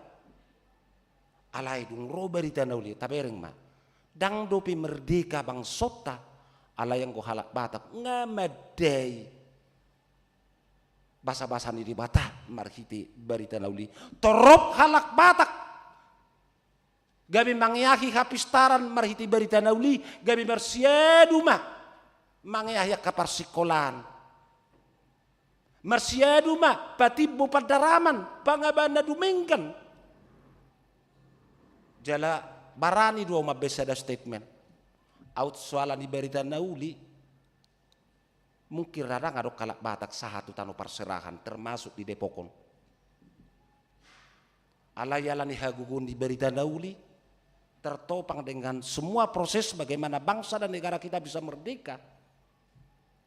Alai dung ro barita na uli, tabereng ma. Ndang dope merdeka bangsonta, alai anggo halak Batak nga mandai basa-basa ni Debata marhite barita na uli. Torop halak Batak gabe mangeahi hapistaran marhite barita na uli, gabe marsiadu ma mangeahi angka parsingkolaan. Marsiadu ma patimbo pandaraman, pangabahan na dumenggan. Jala barani do au mambahen sada statement. Aut soala ni barita na uli, mungkin ra ndang adong halak Batak sahat tu tano parserahan, termasuk di Depok on. Alai ala ni hagogoon ni barita na uli, tertopang dengan semua proses bagaimana bangsa dan negara kita bisa merdeka.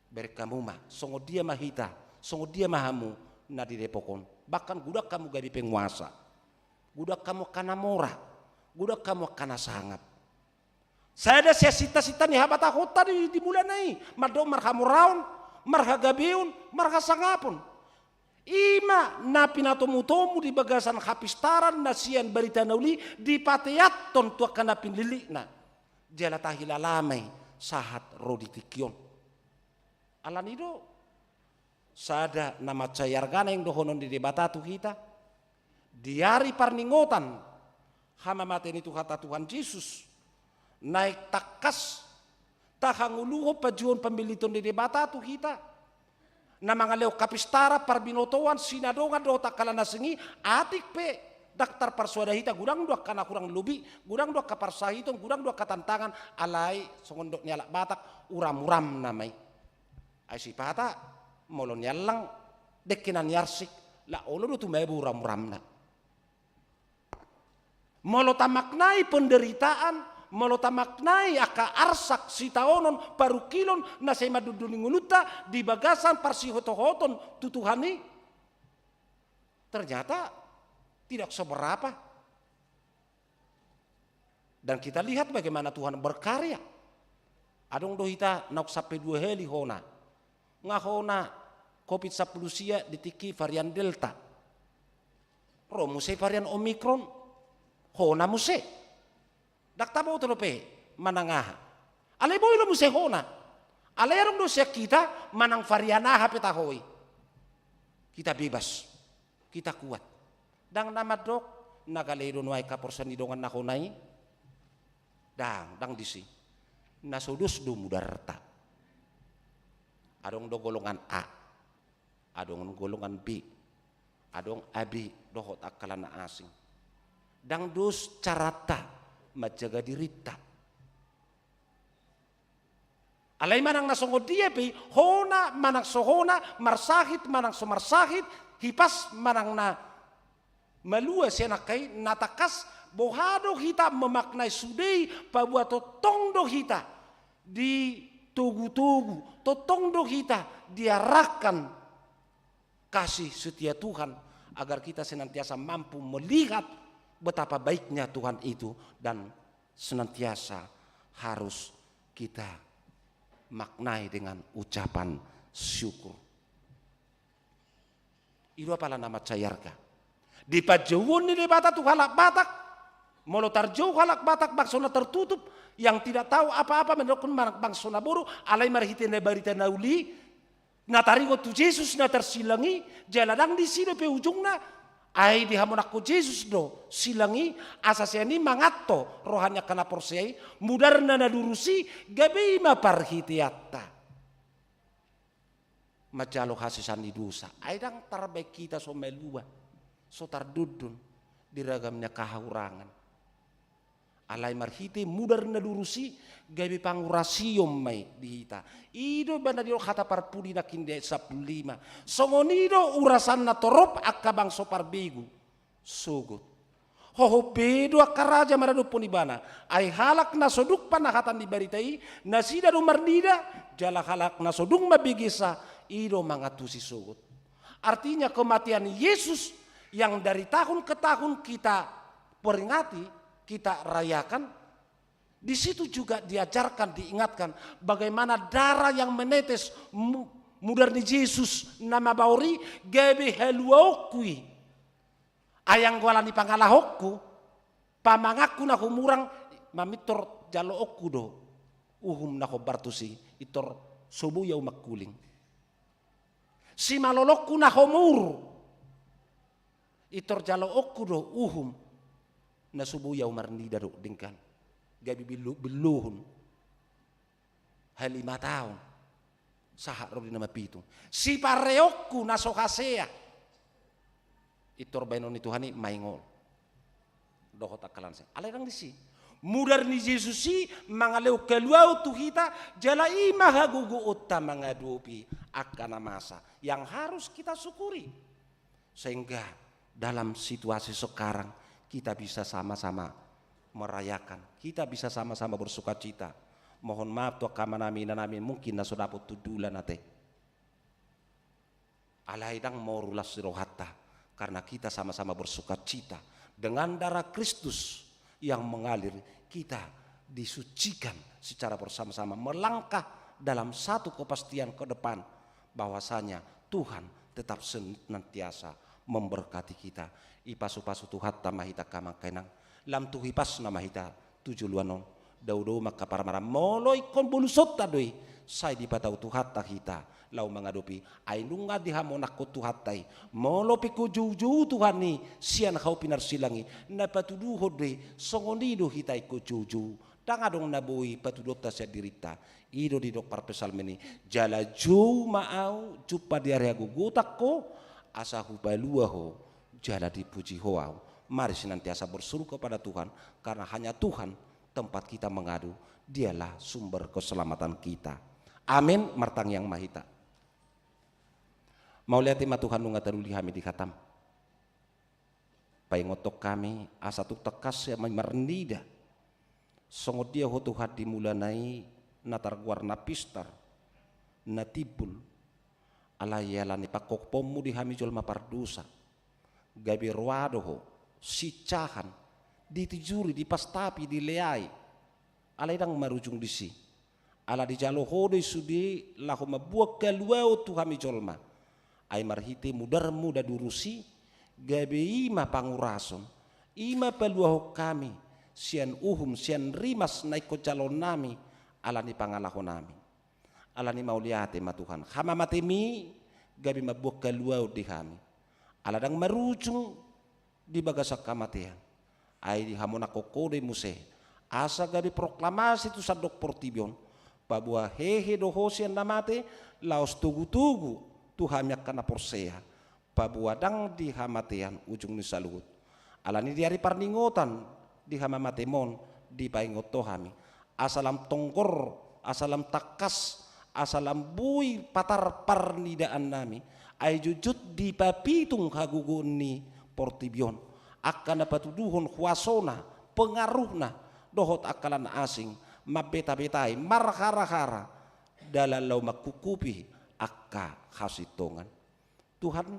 Bereng hamu ma, songon dia ma hita, songon dia ma hamu na di Depok on. Bahkan godang hamu gabe penguasa. Godang hamu angka na mora, godang hamu angka na sangap. Sada sian sinta-sinta ni habatahonta di, di mulana i, mandok marhamoraon, marhagabeon, marhasangapon. I ma na pinatomu-tomu di bagasan hapistaran na sian barita na uli dipateathon tu angka na pinillitna. Jala tahilala ma i sahat ro di tingki on. Alani do sada na mansai arga naeng dohonon ni Debata tu hita. Di ari parningotan hamamate ni Tuhanta Tuhan Jesus, naeng tangkas tahangoluhon panjouon pamilliton ni Debata tu hita. Na mangalehon hapistaran, parbinotoan, sinadongan dohot angka na asing i, atik pe ndang tarparsoada hita, godang do angka na hurang lobi, godang do angka parsahiton, godang do angka tantangan, alai songon dok ni halak Batak, uram-uram nama i. Ai sipata molo niallang dengke na niarsik, la olo do tumabo uram-uramna. Molo tamaknai penderitaan, molo tamaknai angka arsak, sitaonon, parungkilon na sai mandunduni ngolunta di bagasan parsihothoton tu Tuhan i, ternyata tidak seberapa. Dan kita lihat bagaimana Tuhan berkarya. Adong do hita naung sampe dua hali hona. Nga hona covid sampulu sia di tingki varian Delta. Ro muse varian Omicron, hona muse. Ndang taboto dope manang aha. Alai boi do muse hona. Alai adong do sian hita manang varian aha pe taho i. Hita bebas. Hita kuat. Ndang na mandok, na gale do nuaeng haporseaon ni dongan na hona i. Ndang, ndang disi. Na so dos do mudarta. Adong do golongan A. Adong golongan B. Adong A B dohot angka na asing. Ndang dos caranta manjaga dirinta. Alai manang na songon dia pe i, hona manang so hona, marsahit manang so marsahit, hipas manang na malua sian angka i, na tangkas boha do hita memaknai sude i, paboa tongtong do hita ditogu-togu, tongtong do hita diarahkan kasih setia Tuhan, agar kita senantiasa mampu melihat betapa baiknya Tuhan itu dan senantiasa harus kita maknai dengan ucapan syukur. I do apala na mansai arga. Di panjouon ni Debata tu halak Batak, molo tarjou halak Batak bangso na tertutup, yang tidak tahu apa-apa, mendok bangso na boru, alai marhite na barita na uli, na taringot tu Jesus na tarsilang i, jala ndang disi dope ujungna, ai dihamonangkon Jesus do silang i, asa sian i manganto roha ni angka na porsea i, mudarna na lurus i, gabe i ma parhiteanta manjalo hasesaan ni dosa. Ai ndang tarbaen hita so malua, so tardondon di ragam ni angka hahurangan. Alai marhite mudar na lurus i, gabe pangurasion ma i di hita. I do bana didok hata parpudi nangkin di ayat sampulu lima. Songon i do urasan na torop angka bangso parbegu. Sogot. Hohom be do angka raja maradophon ibana. Ai halak na so dung panahatan ni barita i, nasida do marnida, jala halak na so dung mambegesa, i do mangantusi sogot. Artinya kematian Yesus yang dari tahun ke tahun kita peringati, kita rayakan, di situ juga diajarkan, diingatkan bagaimana darah yang menetes mu-, mudar ni Jesus na mabaor i gabe haluaonku i. Ai anggo ala ni pangalahonku, pamanganku na humurang, mamintor jaloonku do uhum na hombar tusi, intor so boi ahu mangkuling. Simalolongku na homur, intor jaloonku do uhum na so boi ahu marnida do denggan. Gabe billu-, billuhon. Halimataon. Sahat ro di na mapitung. Sipareonku na so hasea. Intor baenon ni Tuhan i maingol. Dohot angka lansia. Alai ndang disi. Mudar ni Jesus i mangalehon haluaon tu hita, jala i ma hagogoonta mangadopi angka na masa. Yang harus kita syukuri. Sehingga dalam situasi sekarang kita bisa sama-sama merayakan, kita bisa sama-sama bersukacita. Mohon maaf tu angka amanami, inanami, mungkin na so dapot hundulan ate. Alai ndang moru las ni rohanta, karena kita sama-sama bersukacita. Dengan darah Kristus yang mengalir, kita disucikan secara bersama-sama, melangkah dalam satu kepastian ke depan, bahwasanya Tuhan tetap senantiasa memberkati kita. Ipasu-pasu Tuhanta ma hita angka amang inang, lam tu hipasna ma hita tu joloan on. Dao-dao ma angka parmaram. Molo ingkon bolusonta do i, sai dipatau Tuhanta hita laho mangadopi. Ai nunga dihamonangkon Tuhanta i. Molo pe ingkon joujou Tuhan i sian hau pinarsilang i, na patuduhon do i, songon i do hita ingkon joujou. Ndang adong na boi patuduhonta sian dirinta. I do didok parpsalmen i, jala jou ma ahu jumpa di ari hagogotan ho, asa hupalua ho jala dipuji ho ahu. Mari senantiasa berseru kepada Tuhan, karena hanya Tuhan tempat kita mengadu, Dialah sumber keselamatan kita. Amin. Martangiang ma hita. Mauliate ma Tuhan, nunga taruli hami di hatam. Paingothon hami asa tung tangkas hami marnida songon dia Ho Tuhan di mulana i na targoar na pistar, na timbul. Alai ala ni pangkophonmu di hami jolma pardosa, gabe roa do Ho, sijahan, ditijuri, dipastapi, dileai. Alai ndang marujung disi. Ala dijalo Ho do i sude laho mamboan haluaon tu hami jolma. Ai marhite mudarmu na durus i, gabe i ma pangurason, i ma paluahon hami sian uhum, sian rimas na ingkon jaloonnami, ala ni pangalahonami. Ala ni mauliate ma Tuhan, hamamatemi gabe mamboan haluaon di hami. Ala ndang marujung di bagasan hamatean. Ai dihamonangkon Ho do i muse, asa gabe proklamasi tu sandok portibi on, paboa hehe do Ho sian na mate, laos togutogu tu hami angka na porsea, paboa ndang di hamatean ujung ni saluhut. Ala ni di ari parningotan di hamamatem on dipaingot Ho hami, asa lam tonggor, asa lam tangkas, asa lam boi patar parnidaannami, ai jotjot dipapitung hagogoon ni portibi on, angka na patuduhon huasona, pengaruhna, dohot angka na asing, mambetabetai, marharahara, dalan laho mangkungkupi angka hasintongan. Tuhan,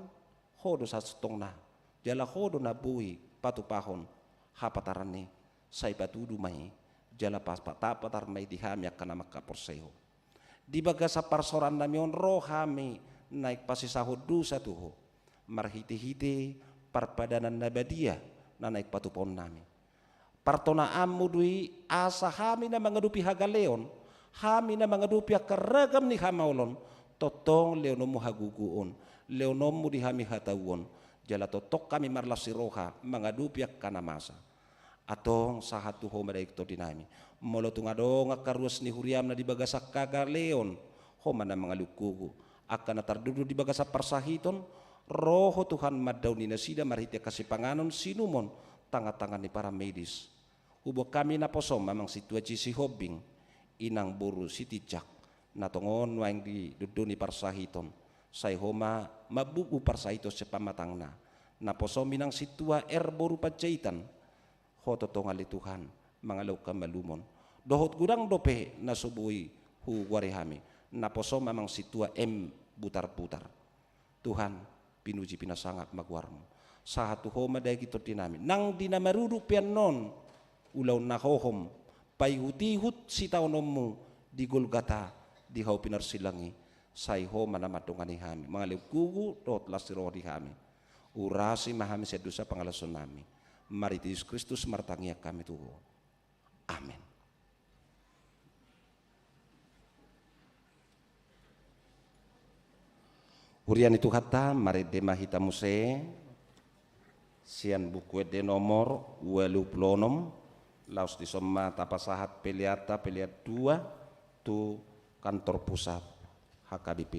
Ho do sasintongna, jala Ho do na boi patupahon hapataran i, sai patudu ma i, jala pas patapatar ma i di hami angka na mangkaporseai Ho. Di bagasan parsaorannami on ro hami naeng pasesahon dosa tu Ho, marhitehite parpadanan na badia na naeng patupaonnami. Partonaanmu do i asa hami na mangadopi hagaleon, hami na mangadopi angka ragam ni hamaolon, tongtong lehononmu hagogoon, lehononmu di hami hatauon, jala tongtong hami marlas ni roha mangadopi angka na masa. Antong sahat tu Ho ma daging tondinami. Molo tung adong angka ruas ni huriam na di bagasan hagaleon, Ho ma na mangalehon gogo. Angka na tardudur di bagasan parsahiton, ro Ho Tuhan mandaoni nasida marhite angka sipanganon, siinumon, tangan-tangan ni para medis. Huboan hami naposom amang sintua Jisi Hombing, inang boru Sitinjak, na tongon nuaeng di dondon ni parsahiton, sai Ho ma mambubu parsahiton sian pamatangna. Naposom inang sintua R boru Panjaitan, Ho tongtong ale Tuhan mangalehon hamalumon. Dohot godang dope na so boi hugoari hami, naposom amang sintua M Butarbutar. Tuhan, pinuji pinasangap ma goarmu. Sahat tu Ho ma daging tondinami. Nang di na marudut pe annon ulaon na hohom, paihutihut sitaononmu di Golgata, di hau pinarsilang i, sai Ho ma na mandongani hami, mangalehon gogo dohot las ni roha di hami. Urasi ma hami sian dosa pangalaosionami. Marhite Jesus Kristus martangiang hami tu Ho. Amen. Huria ni Tuhanta, marende ma hita muse sian Buku Ende nomor ualu pulu onom, laos dison ma tapasahat peleanta, pelean dua, tu kantor pusat H K B P.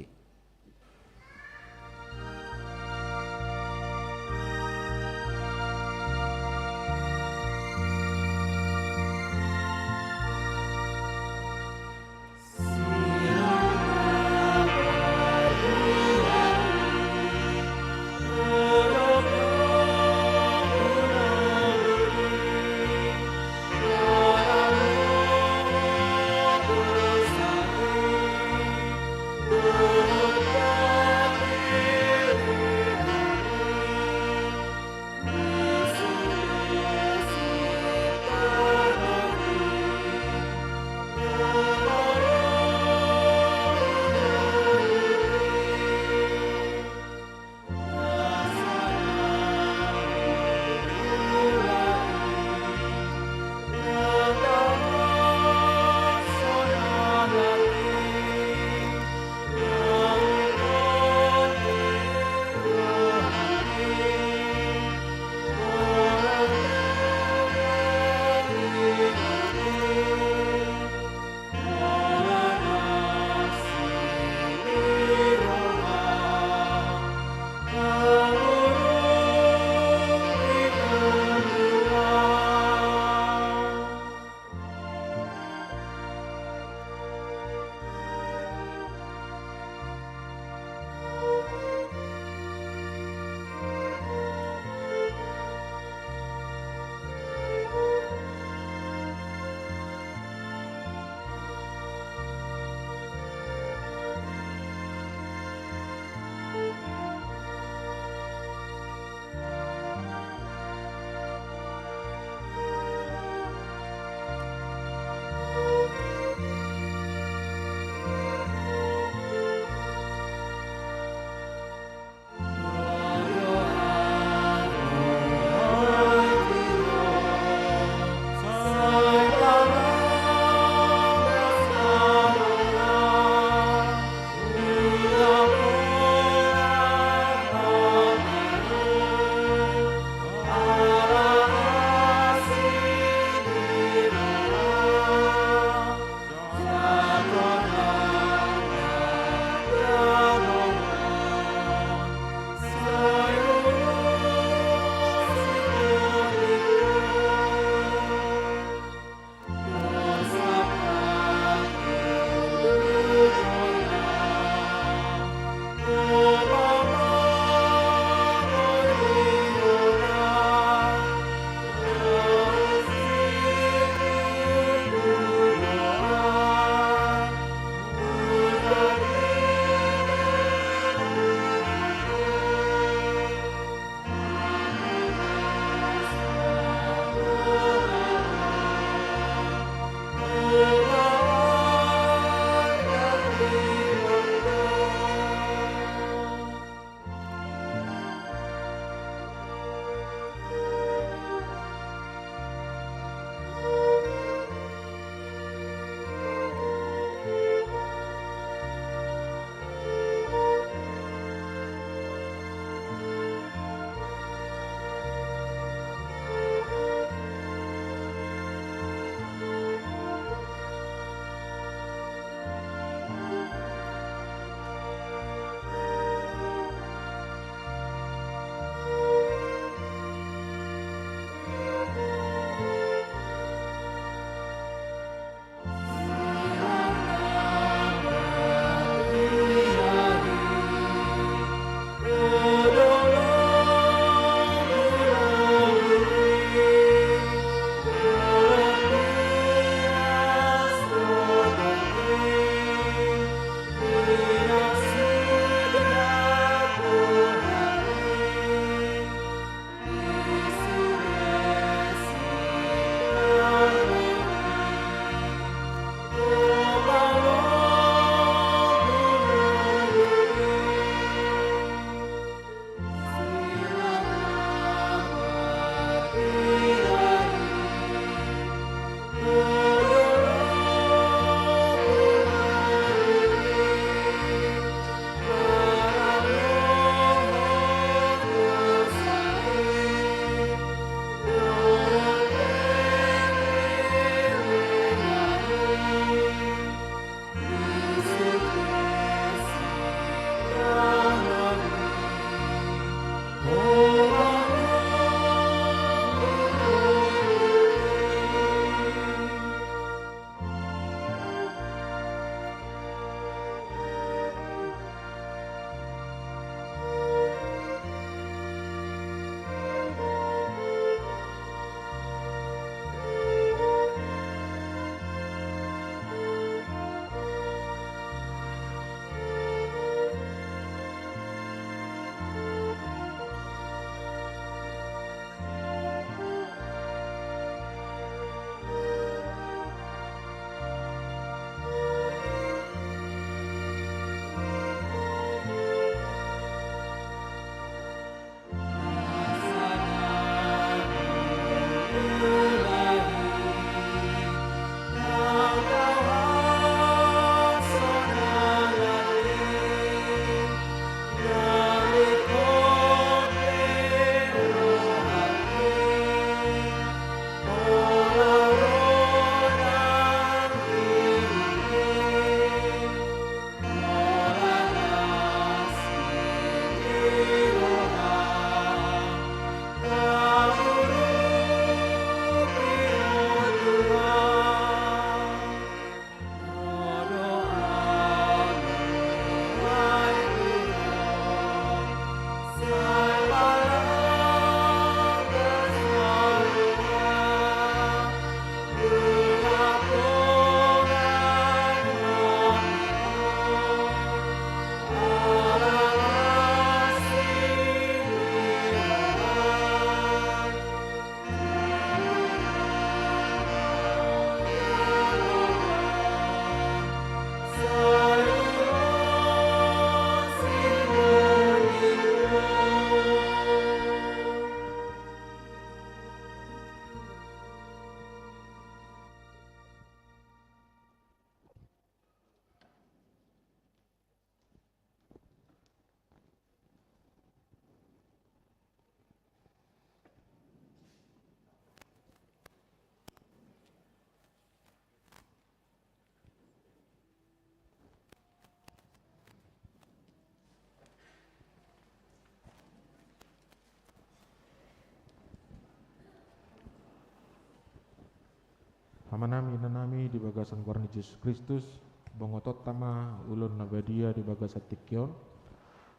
Amanami, inanami, di bagasan goar ni Jesus Kristus, bongotonta ma ulaon na badia di bagasan tingki on.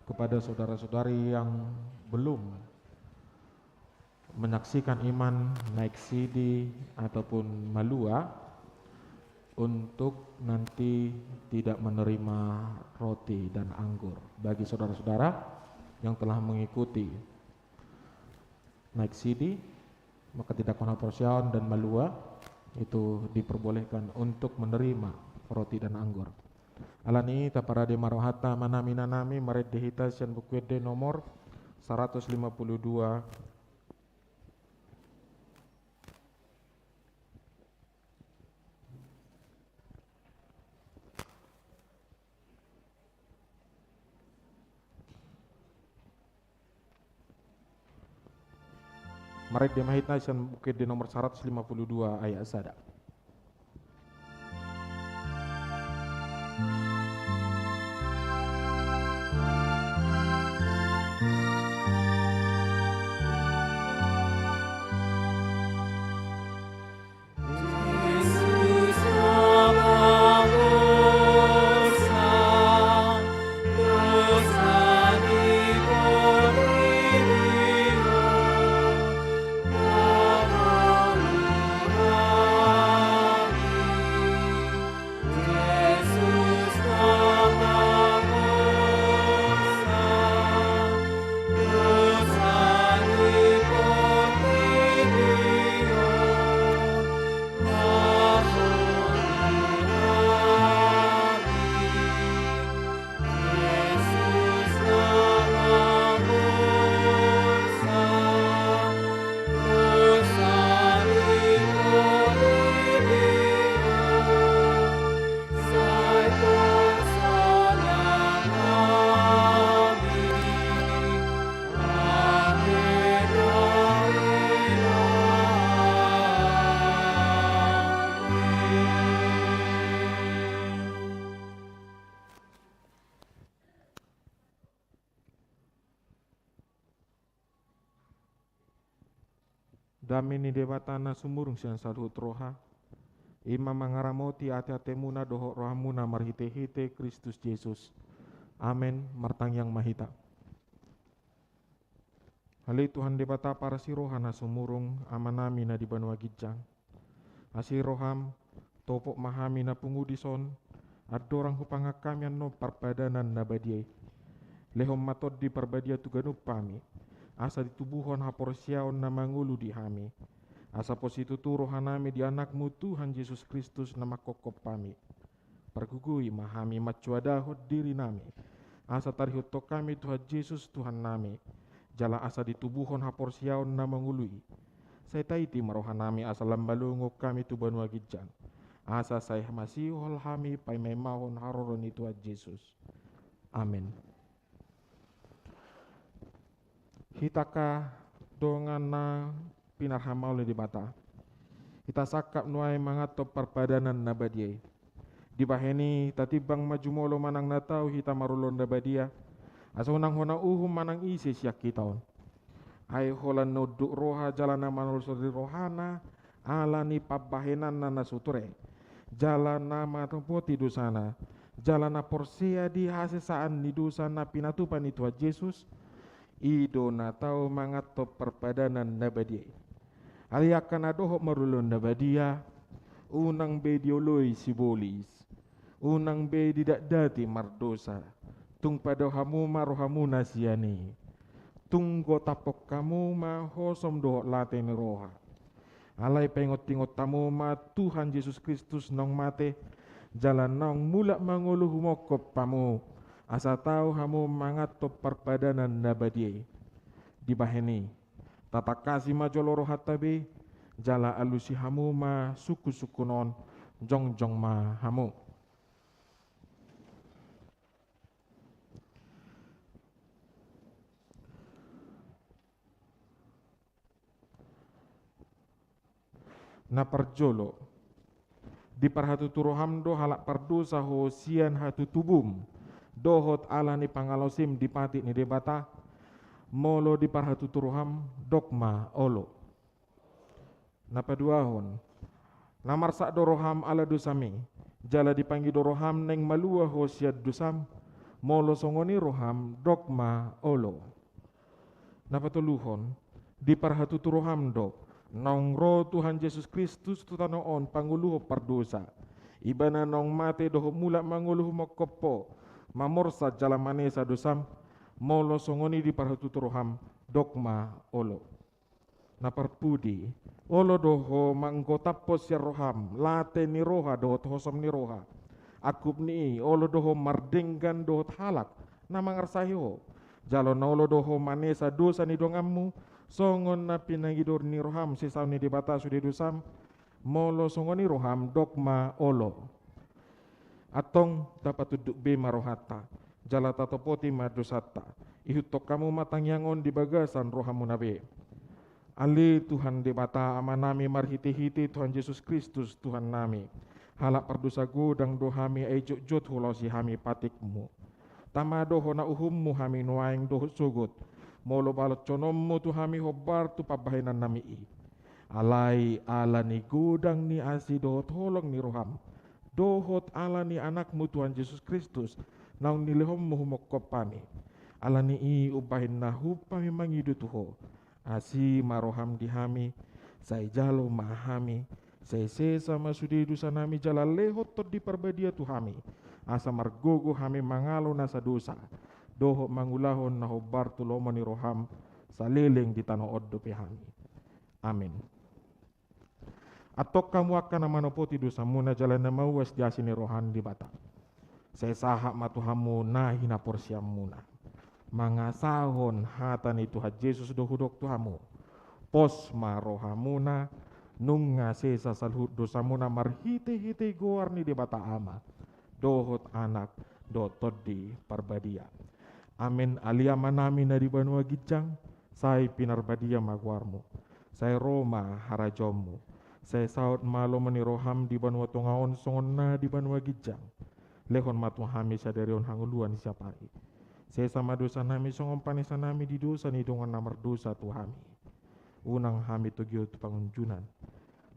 Kepada saudara-saudari yang belum menyaksikan iman naik sidi ataupun malua, untuk nanti tidak menerima roti dan anggur. Bagi saudara-saudara yang telah mengikuti naik sidi, maka tidak kena porsiaon dan malua itu diperbolehkan untuk menerima roti dan anggur. Alani i, taparade ma rohanta, amanami, inanami, marende hita sian Buku Ende nomor seratus lima puluh dua. Marende ma hita sian Buku Ende nomor seratus lima puluh dua ayat sada. Dame ni Debata na sumurung sian saluhut roha, i ma mangaramoti ateatemuna dohot rohamuna marhitehite Kristus Jesus. Amen. Martangiang ma hita. Ale Tuhan Debata parasi roha na sumurung, Amanami na di banua ginjang. Asi roham, topot ma hami na pungu dison, andorang hupangan hami annon parpadanan na badia i. Lehon ma Tondi Parbadia tu ganup hami, asa ditubuhon haporseaon na mangolu di hami. Asa pos situtu rohanami di Anakmu Tuhan Jesus Kristus na manghophop hami. Pargogoi ma hami mansoadahon dirinami, asa tarihuthon hami Tuhan Jesus Tuhannami, jala asa ditubuhon haporseaon na mangolu i. Sai taiti ma rohanami asa lam malungun hami tu banua ginjang, asa sai masihol hami paimaimahon haroro ni Tuhan Jesus. Amen. Hita angka dongan na pinarhamaol ni Debata, hita sangkap nuaeng manganhon parpadanan na badia i. Dibahen i tatimbang ma jumolo manang na tau hita marulaon na badia, asa unang hona uhum manang ise sian hita on. Ai holan na unduk roha jala na manolsoli rohana ala ni pambahenanna na so ture, jala na manopoti dosana, jala na porsea di hasesaan ni dosa na pinatupa ni Tuhan Jesus, i do na tau manganhon parpadanan na badia i. Alai angka na dohot marulaon na badia, unang be dioloi sibolis, unang be didatdati mardosa. Tung padao hamu ma rohamuna sian i. Tung gotaphon hamu ma hosom dohot late ni roha. Alai paingotingot hamu ma Tuhan Jesus Kristus naung mate, jala naung mulak mangolu humophop hamu, asa tau hamu manganhon parpadanan na badia i. Dibahen i, tatangkasi ma jolo rohanta be, jala alusi hamu ma sungkunsungkun on, jongjong ma hamu. Na parjolo, diparhatutu roham do halak pardosa ho sian hatutubum, dohot ala ni pangalaosim di patik ni Debata? Molo diparhatutu roham, dok ma olo. Na paduahon, Na marsak do roham ala dosami, jala dipangido roham naeng malua ho sian dosam? Molo songon i roham, dok ma olo. Na patoluhon, diparhatutu roham do, naung ro Tuhan Jesus Kristus tu tano on pangoluhon pardosa. Ibana naung mate dohot mulak mangolu humongkop ho, mamorsan jala manesa dosam? Molo songon i diparhatutu roham, dok ma olo. Na parpudi, olo do ho manggotapkon sian roham late ni roha dohot hosom ni roha. Angkup ni i, olo do ho mardenggan dohot halak na mangarsahi ho. Jalo na olo do ho manesa dosa ni donganmu, songon na pinangido ni roham sisaon ni Debata sude dosam? Molo songon i roham, dok ma olo. Antong tapatunduk be ma rohanta, jala tatopoti ma dosanta. Ihuthon hamu ma tangiang on di bagasan rohamuna be. Ale Tuhan Debata Amanami, marhitehite Tuhan Jesus Kristus Tuhannami, halak pardosa godang do hami, ai jotjot hulosi hami patikmu. Tama do hona uhummu hami nuaeng dohot sogot, molo balonhononmu tu hami hombar tu pambahenannami i. Alai ala ni godang ni asi dohot holong ni roham, dohot ala ni Anakmu Tuhan Jesus Kristus, naung nilehonmu humongkop hami, ala ni i umbahen na humhami mangido tu ho, asi ma roham di hami, sai jalo ma hami, sai sesa ma sude dosanami jala lehon Tondi Parbadia tu hami, asa margogo hami mangalo nasa dosa, dohot mangulahon na hombar tu lomo ni roham, saleleng di tano on dope hami. Amen. Antong hamu angka na manopoti dosamuna jala na mauas di asi ni roha ni Debata, sai sahat ma tu hamu na hinaporseaonmuna, mangasahon hata ni Tuhan Jesus do hudok tu hamu: Pos ma rohamuna, nunga sesa saluhut dosamuna marhitehite goar ni Debata Ama, dohot Anak, dohot Tondi Parbadia. Amen. Ale Amanami na di banua ginjang, sai pinarbadia ma goarmu. Sai ro ma harajaonmu. Sai saut ma lomo ni roham di banua tonga on songon na di banua ginjang. Lehon ma tu hami sadari on hangoluan siapari. Sesa ma dosanami songon panesanami di dosa ni dongan na mardosa tu hami. Unang hami togihon tu pangunjunan.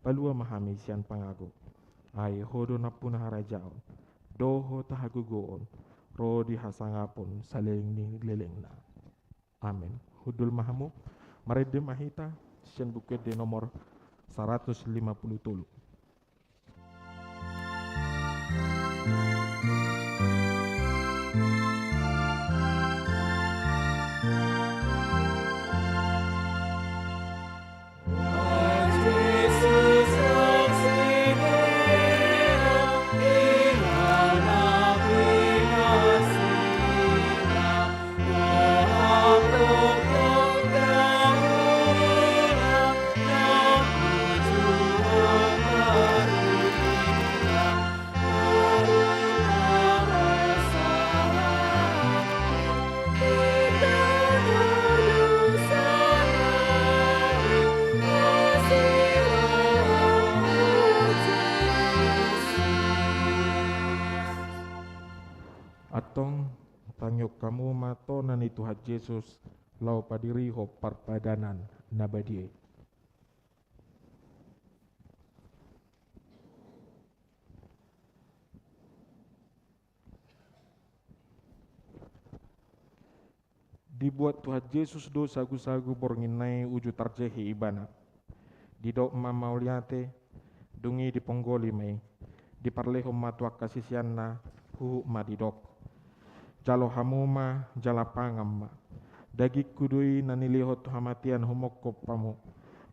Palua ma hami sian pangago. Ai ho do nampuna harajaon, dohot hagogoon, ro di hasangapon saleleng ni lelengna. Amen. Hundul ma hamu. Marende ma hita sian Buku Ende nomor saratus lima pulu tolu. Antong tangihon hamu ma tona ni Tuhan Jesus laho padirihon parpadanan na badia i. Dibuat Tuhan Jesus do sagusagu borngin na i uju tarjehe Ibana. Didok ma mauliate, dung i diponggoli ma i. Diparlehon ma tu angka siseanna, huhut ma didok: Jalo hamu ma, jala pangan ma. Dagingku do i na nilehon tu hamatean humongkop hamu.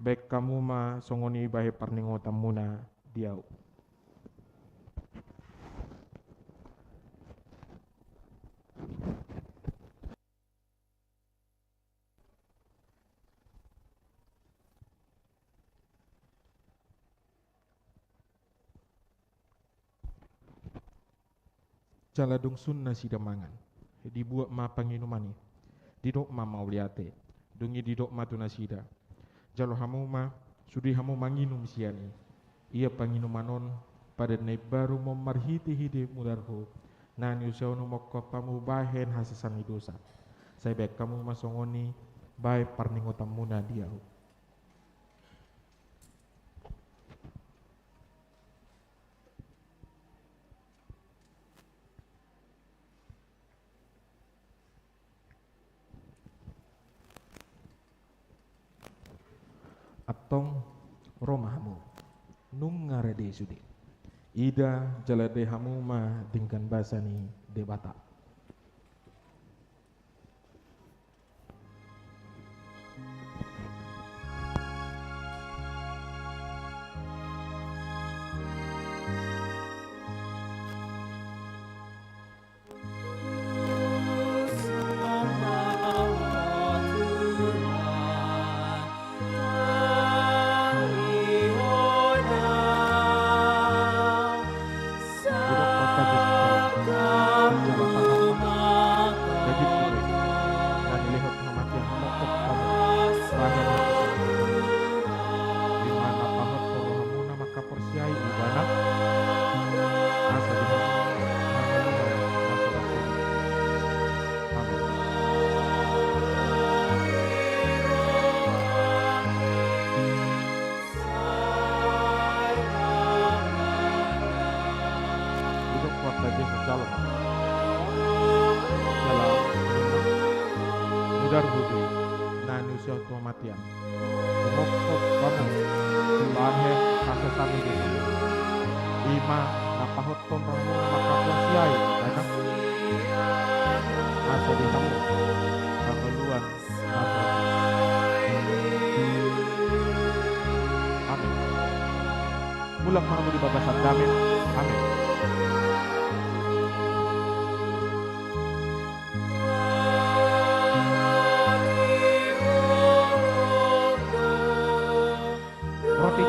Baen hamu ma songon i bahen parningotanmuna di ahu. Jala dung sun nasida mangan, dibuat ma panginuman i. Didok ma mauliate, dung i didok ma tu nasida: Jalo hamu ma, sude hamu manginum sian i. Ia panginuman on padan na imbaru ma on marhitehite mudarhu, na niuseon humongkop hamu bahen hasesaan ni dosa. Sai baen hamu ma songon i bahen parningotanmuna di ahu. Tong ro ma hamu. Nunga rade sude. Ida jala ende hamu ma denggan basa ni Debata. Di mana pahot rohamuna mangkaporseai ibana, asa di hamu. Amin. Didok Tuhan Jesus jalo. Jala mudar budi na niusehon tu hamatean. Humophop hamu lahe hasesaan ni Jesus. Ima na pahothon rohamuna mangkaporseai ibana, asa di hamu hangoluan. Amin. Mulak ma hamu di bagasan dame. Amin. Roti.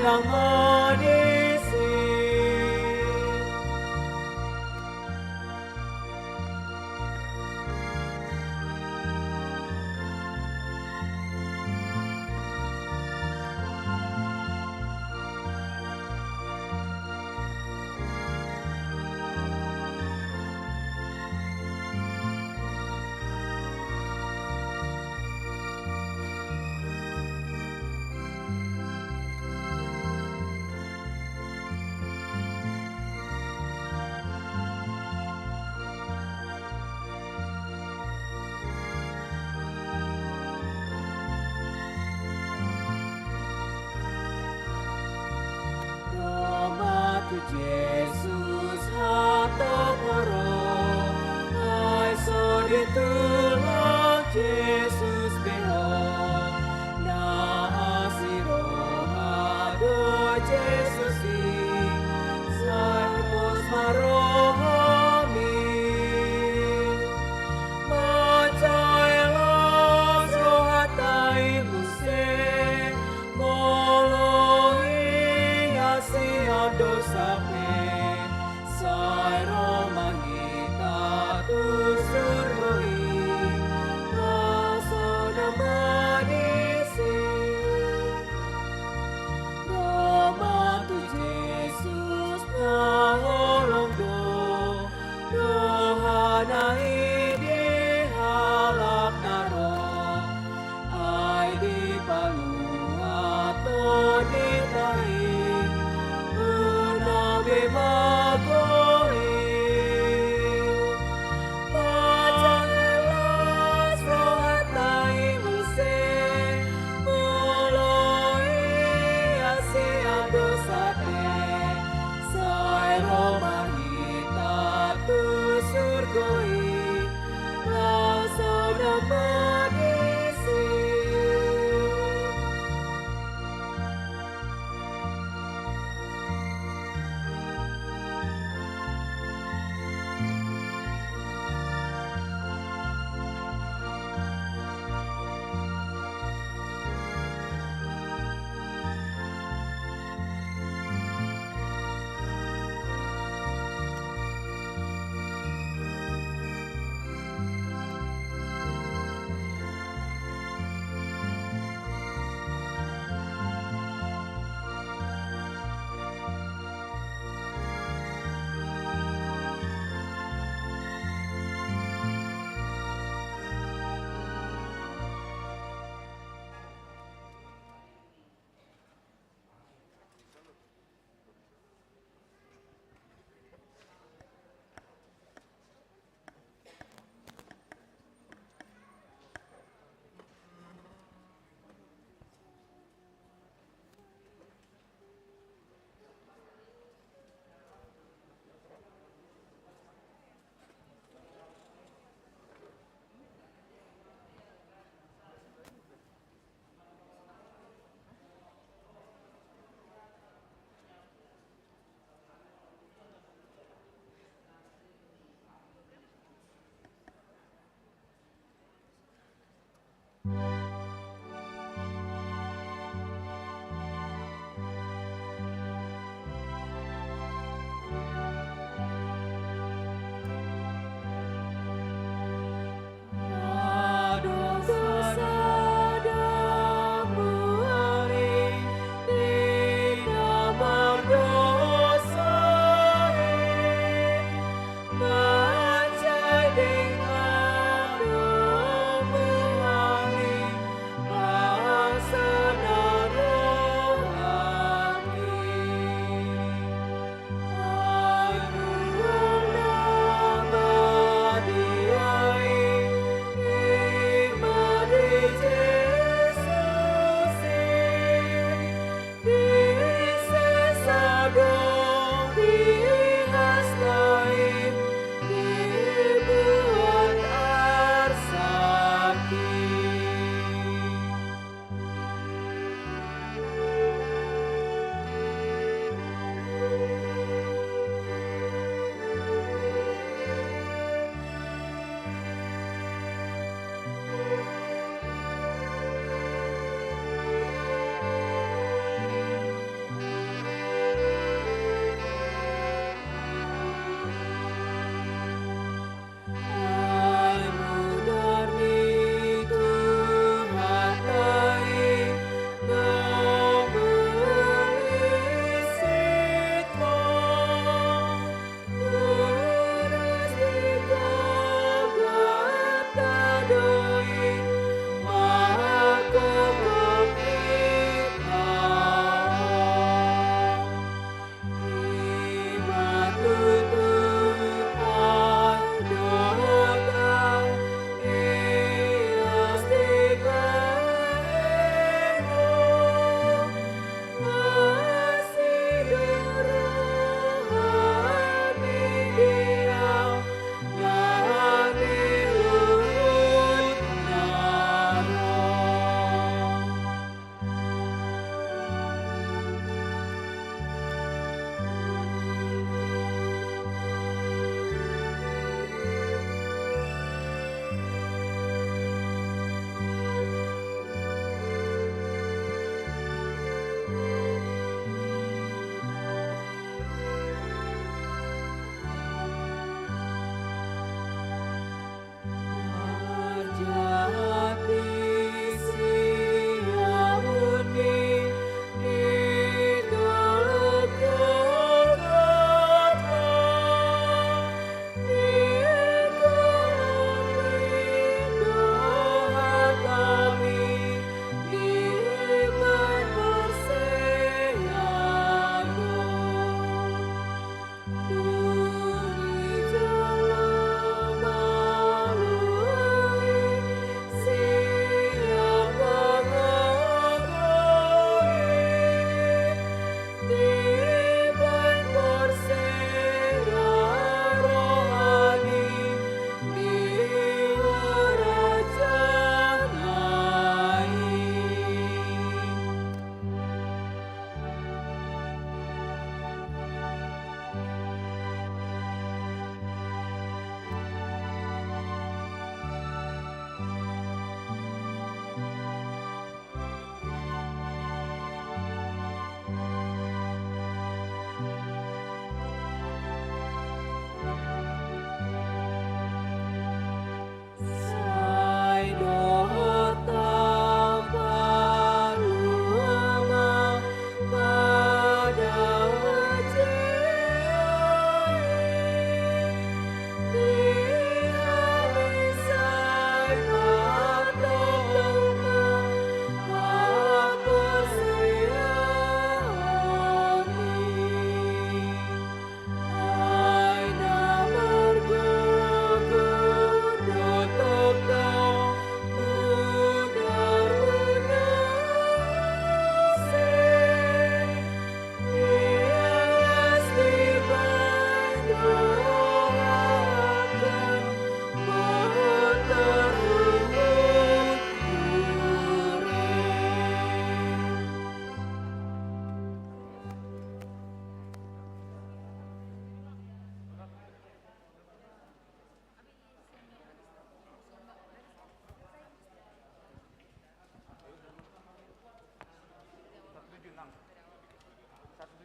Nang ma disi.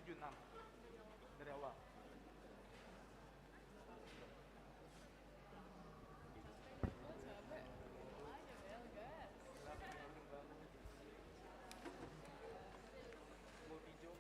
Tujuh enam. Dari awal. Mau hijau.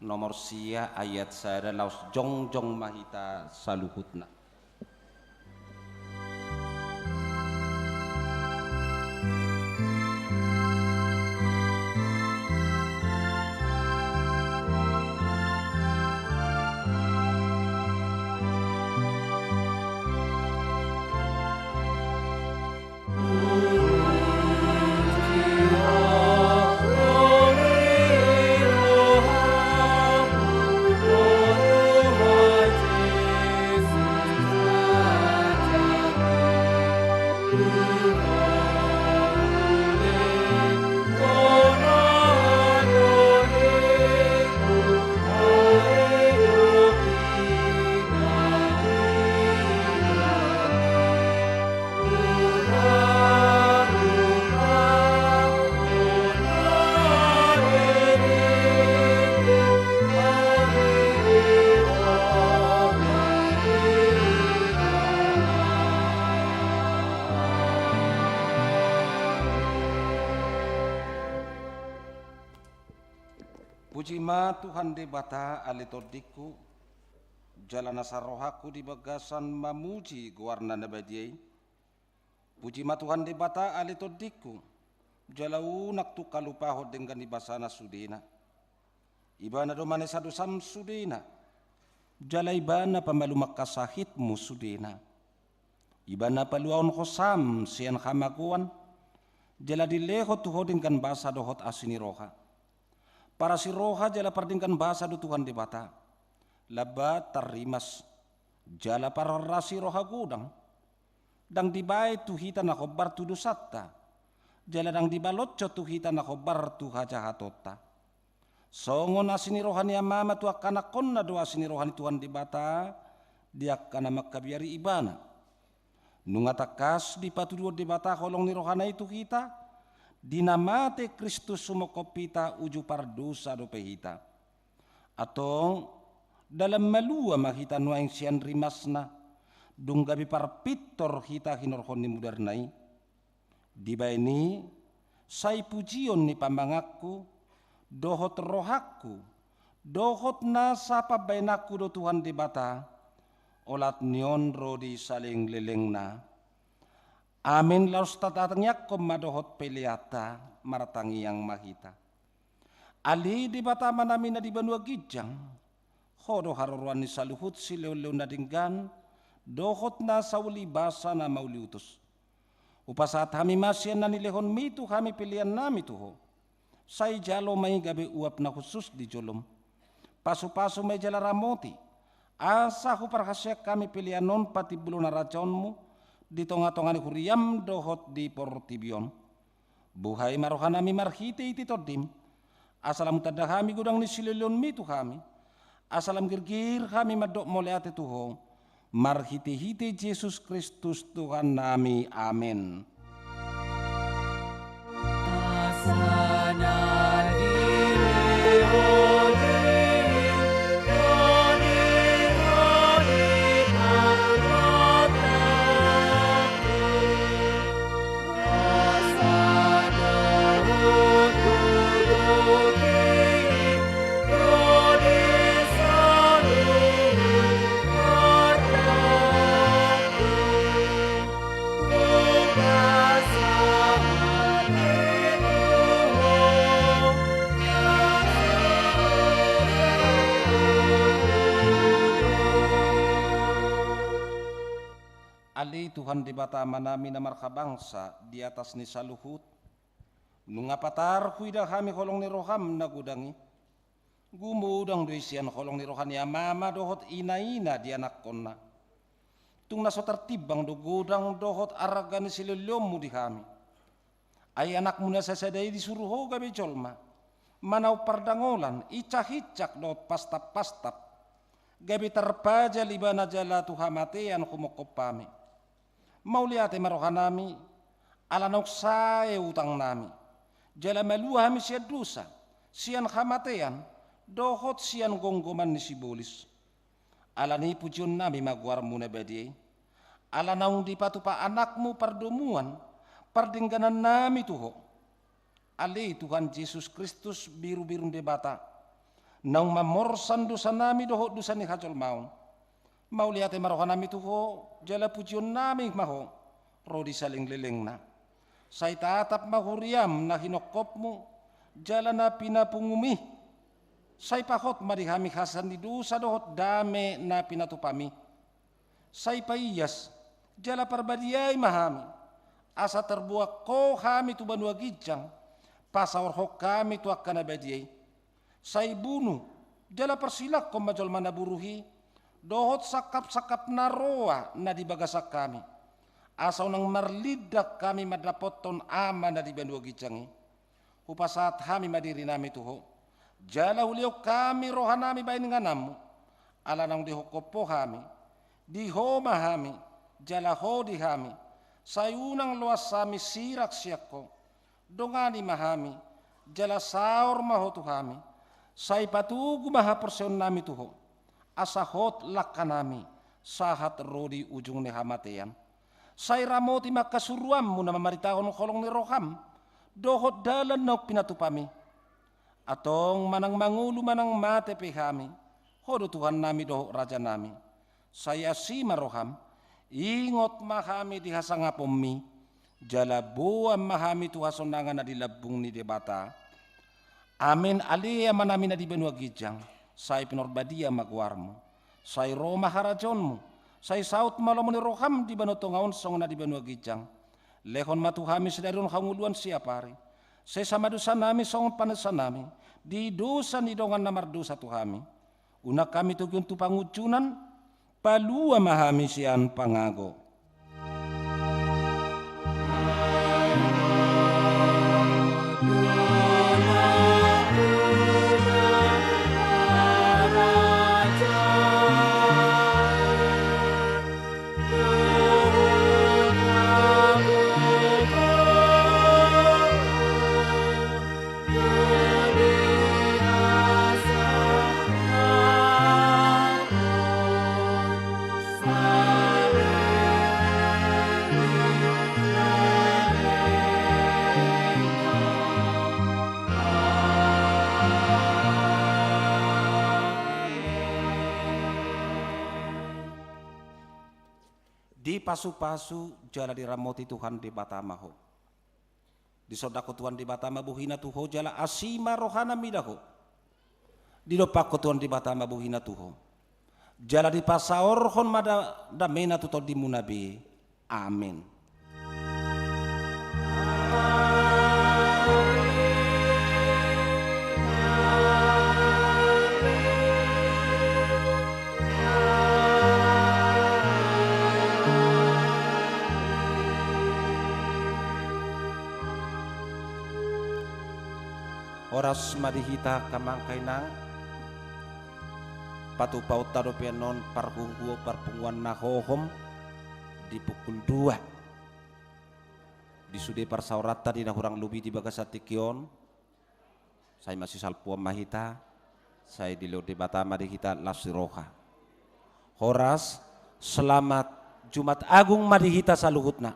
Nomor sia ayat sada, laos jongjong ma hita saluhutna. Puji ma Tuhan Debata, ale tondingku, jala nasa rohangku di bagasan mamuji goarna na badia i. Puji ma Tuhan Debata, ale tondingku, jala unang tung halupahon denggan ni basana sudena. Ibana do manesa dosam sudena, jala Ibana pamalumhon hasahitmu sudena. Ibana paluahon hosam sian hamagoan, jala dilehon tu ho denggan basa dohot asi ni roha. Parasi roha jala pardenggan basa do Tuhan Debata, lambat tarrimas, jala parhoras ni roha godang. Ndang dibaen tu hita na hombar tu dosanta, jala ndang dibaloshon tu hita na hombar tu hajahatonta. Songon asi ni roha ni amama tu angka anakkonna do asi ni roha ni Tuhan Debata di angka na mangkabiari Ibana. Nunga tangkas dipatuduhon Debata holong ni rohana i tu hita, di na mate Kristus humophop hita uju pardosa dope hita. Antong, dalan malua ma hita nuaeng sian rimasna, dung gabe parpintor hita hinorhon ni mudarna i. Dibaen i, sai pujion ni pamanganku, dohot rohangku, dohot nasa pambaenanku do Tuhan Debata, olat ni on ro di salelenglelengna. Amen. Laos tatangiangkon ma dohot peleanta, martangiang ma hita. Ale Debata Amanami na di banua ginjang, Ho do haroroan ni saluhut silehonlehon na denggan, dohot nasa uli basa na mauliutus. Hupasahat hami ma sian na nilehonmi tu hami peleannami tu Ho. Sai jalo ma i gabe uap na hushus di jolom. Pasupasu ma i jala ramoti, asa huparhaseang hami pelean on patimbulhon harajaonmu di tongatonga ni huriam dohot di portibi on. Buhai ma rohanami marhitehite Tondim, asa lam hutanda hami godang ni silehonlehonmi tu hami, asa lam girgir hami mandok mauliate tu Ho, marhitehite Jesus Kristus Tuhannami. Amen. Ale Tuhan Debata Amanami na marhabangsa di atas ni saluhut, nunga patar huida hami holong ni roham na godang i. Gumodang do i sian holong ni roha ni amama dohot inaina di anakkonna. Tung na so tartimbang do godang dohot arga ni silehonlehonmu di hami. Ai anakmu na sasada i disuru Ho gabe jolma, manaon pardangolan, insahinsak dohot pastappastap, gabe tarpajal ibana jala tu hamatean humophop hami. Mauliate ma rohanami, ala naung sae utangnami, jala malua hami sian dosa, sian hamatean, dohot sian gomgoman ni sibolis. Alani i pujionnami ma goarmu na badia i, ala naung dipatupa anakmu pardomuan, pardengganannami tu Ho. Ale Tuhan Jesus Kristus, Birubiru ni Debata, naung mamorsan dosanami dohot dosa ni hajolmaon. Mauliate ma rohanami tu Ho, jala pujionnami ma Ho ro di salelenglelengna. Sai tatap ma huriaM na hinophopmu jala na pinapungumI. Sai pahot ma di hami hasesaan ni dosa dohot dame na pinatupamI. Sai paias jala parbadiai ma hami, asa tarboan Ho hami tu banua ginjang, pasaorhon hami tu angka na badia i. Sai bunu jala parsilangkon ma jolma na buruk i, dohot sangkapsangkap na roa na di bagasan hami, asa unang marlindang hami mandapothon Ama na di banua ginjang i. Hupasahat hami ma dirinami tu Ho, jala hulehon hami rohanami bahen ingananMu, ala naung dihophop Ho hami. Di Ho ma hami, jala Ho di hami, sai unang loas hami sirang sian Ho. Dongani ma hami, jala saor ma Ho tu hami, sai patogu ma haporseaonnami tu Ho, asa hot langkanami sahat ro di ujung ni hamatean. Sai ramoti ma angka suruanMu na mamaritahon holong ni rohaM, dohot dalan naung pinatupamI. Antong manang mangolu manang mate pe hami, Ho do Tuhannami dohot Rajanami. Sai asi ma rohaM, ingot ma hami di hasangaponMi, jala boan ma hami tu hasonangan na di lambung ni Debata. Amen. Ale Amanami na di banua ginjang, sai pinarbadia ma goarMu. Sai ro ma harajaonMu. Sai saut ma lomo ni rohaM di banua tonga on songon na di banua ginjang. Lehon ma tu hami sadari on hangoluan siapari. Sesa ma dosanami songon panesanami di dosa ni dongan na mardosa tu hami. Unang hami togihon tu pangunjunan, palua ma hami sian pangago. Dipasupasu jala diramoti Tuhan Debata ma ho. Disondangkon Tuhan Debata ma bohina tu ho jala asi ma rohana mida ho. Didompakkon Tuhan Debata ma bohina tu ho jala dipasaorhon ma da-, damena tu tondimuna be. Amen. Horas ma di hita angka amang, angka inang. Patupaonta dope annon parhuhuon parpunguan na hohom di pukul dua. Di sude parsaoranta di na hurang lobi di bagasan tingki on, sai masisalpuon ma hita, sai dilehon Debata ma di hita las ni roha. Horas, selamat Jumat Agung ma di hita saluhutna.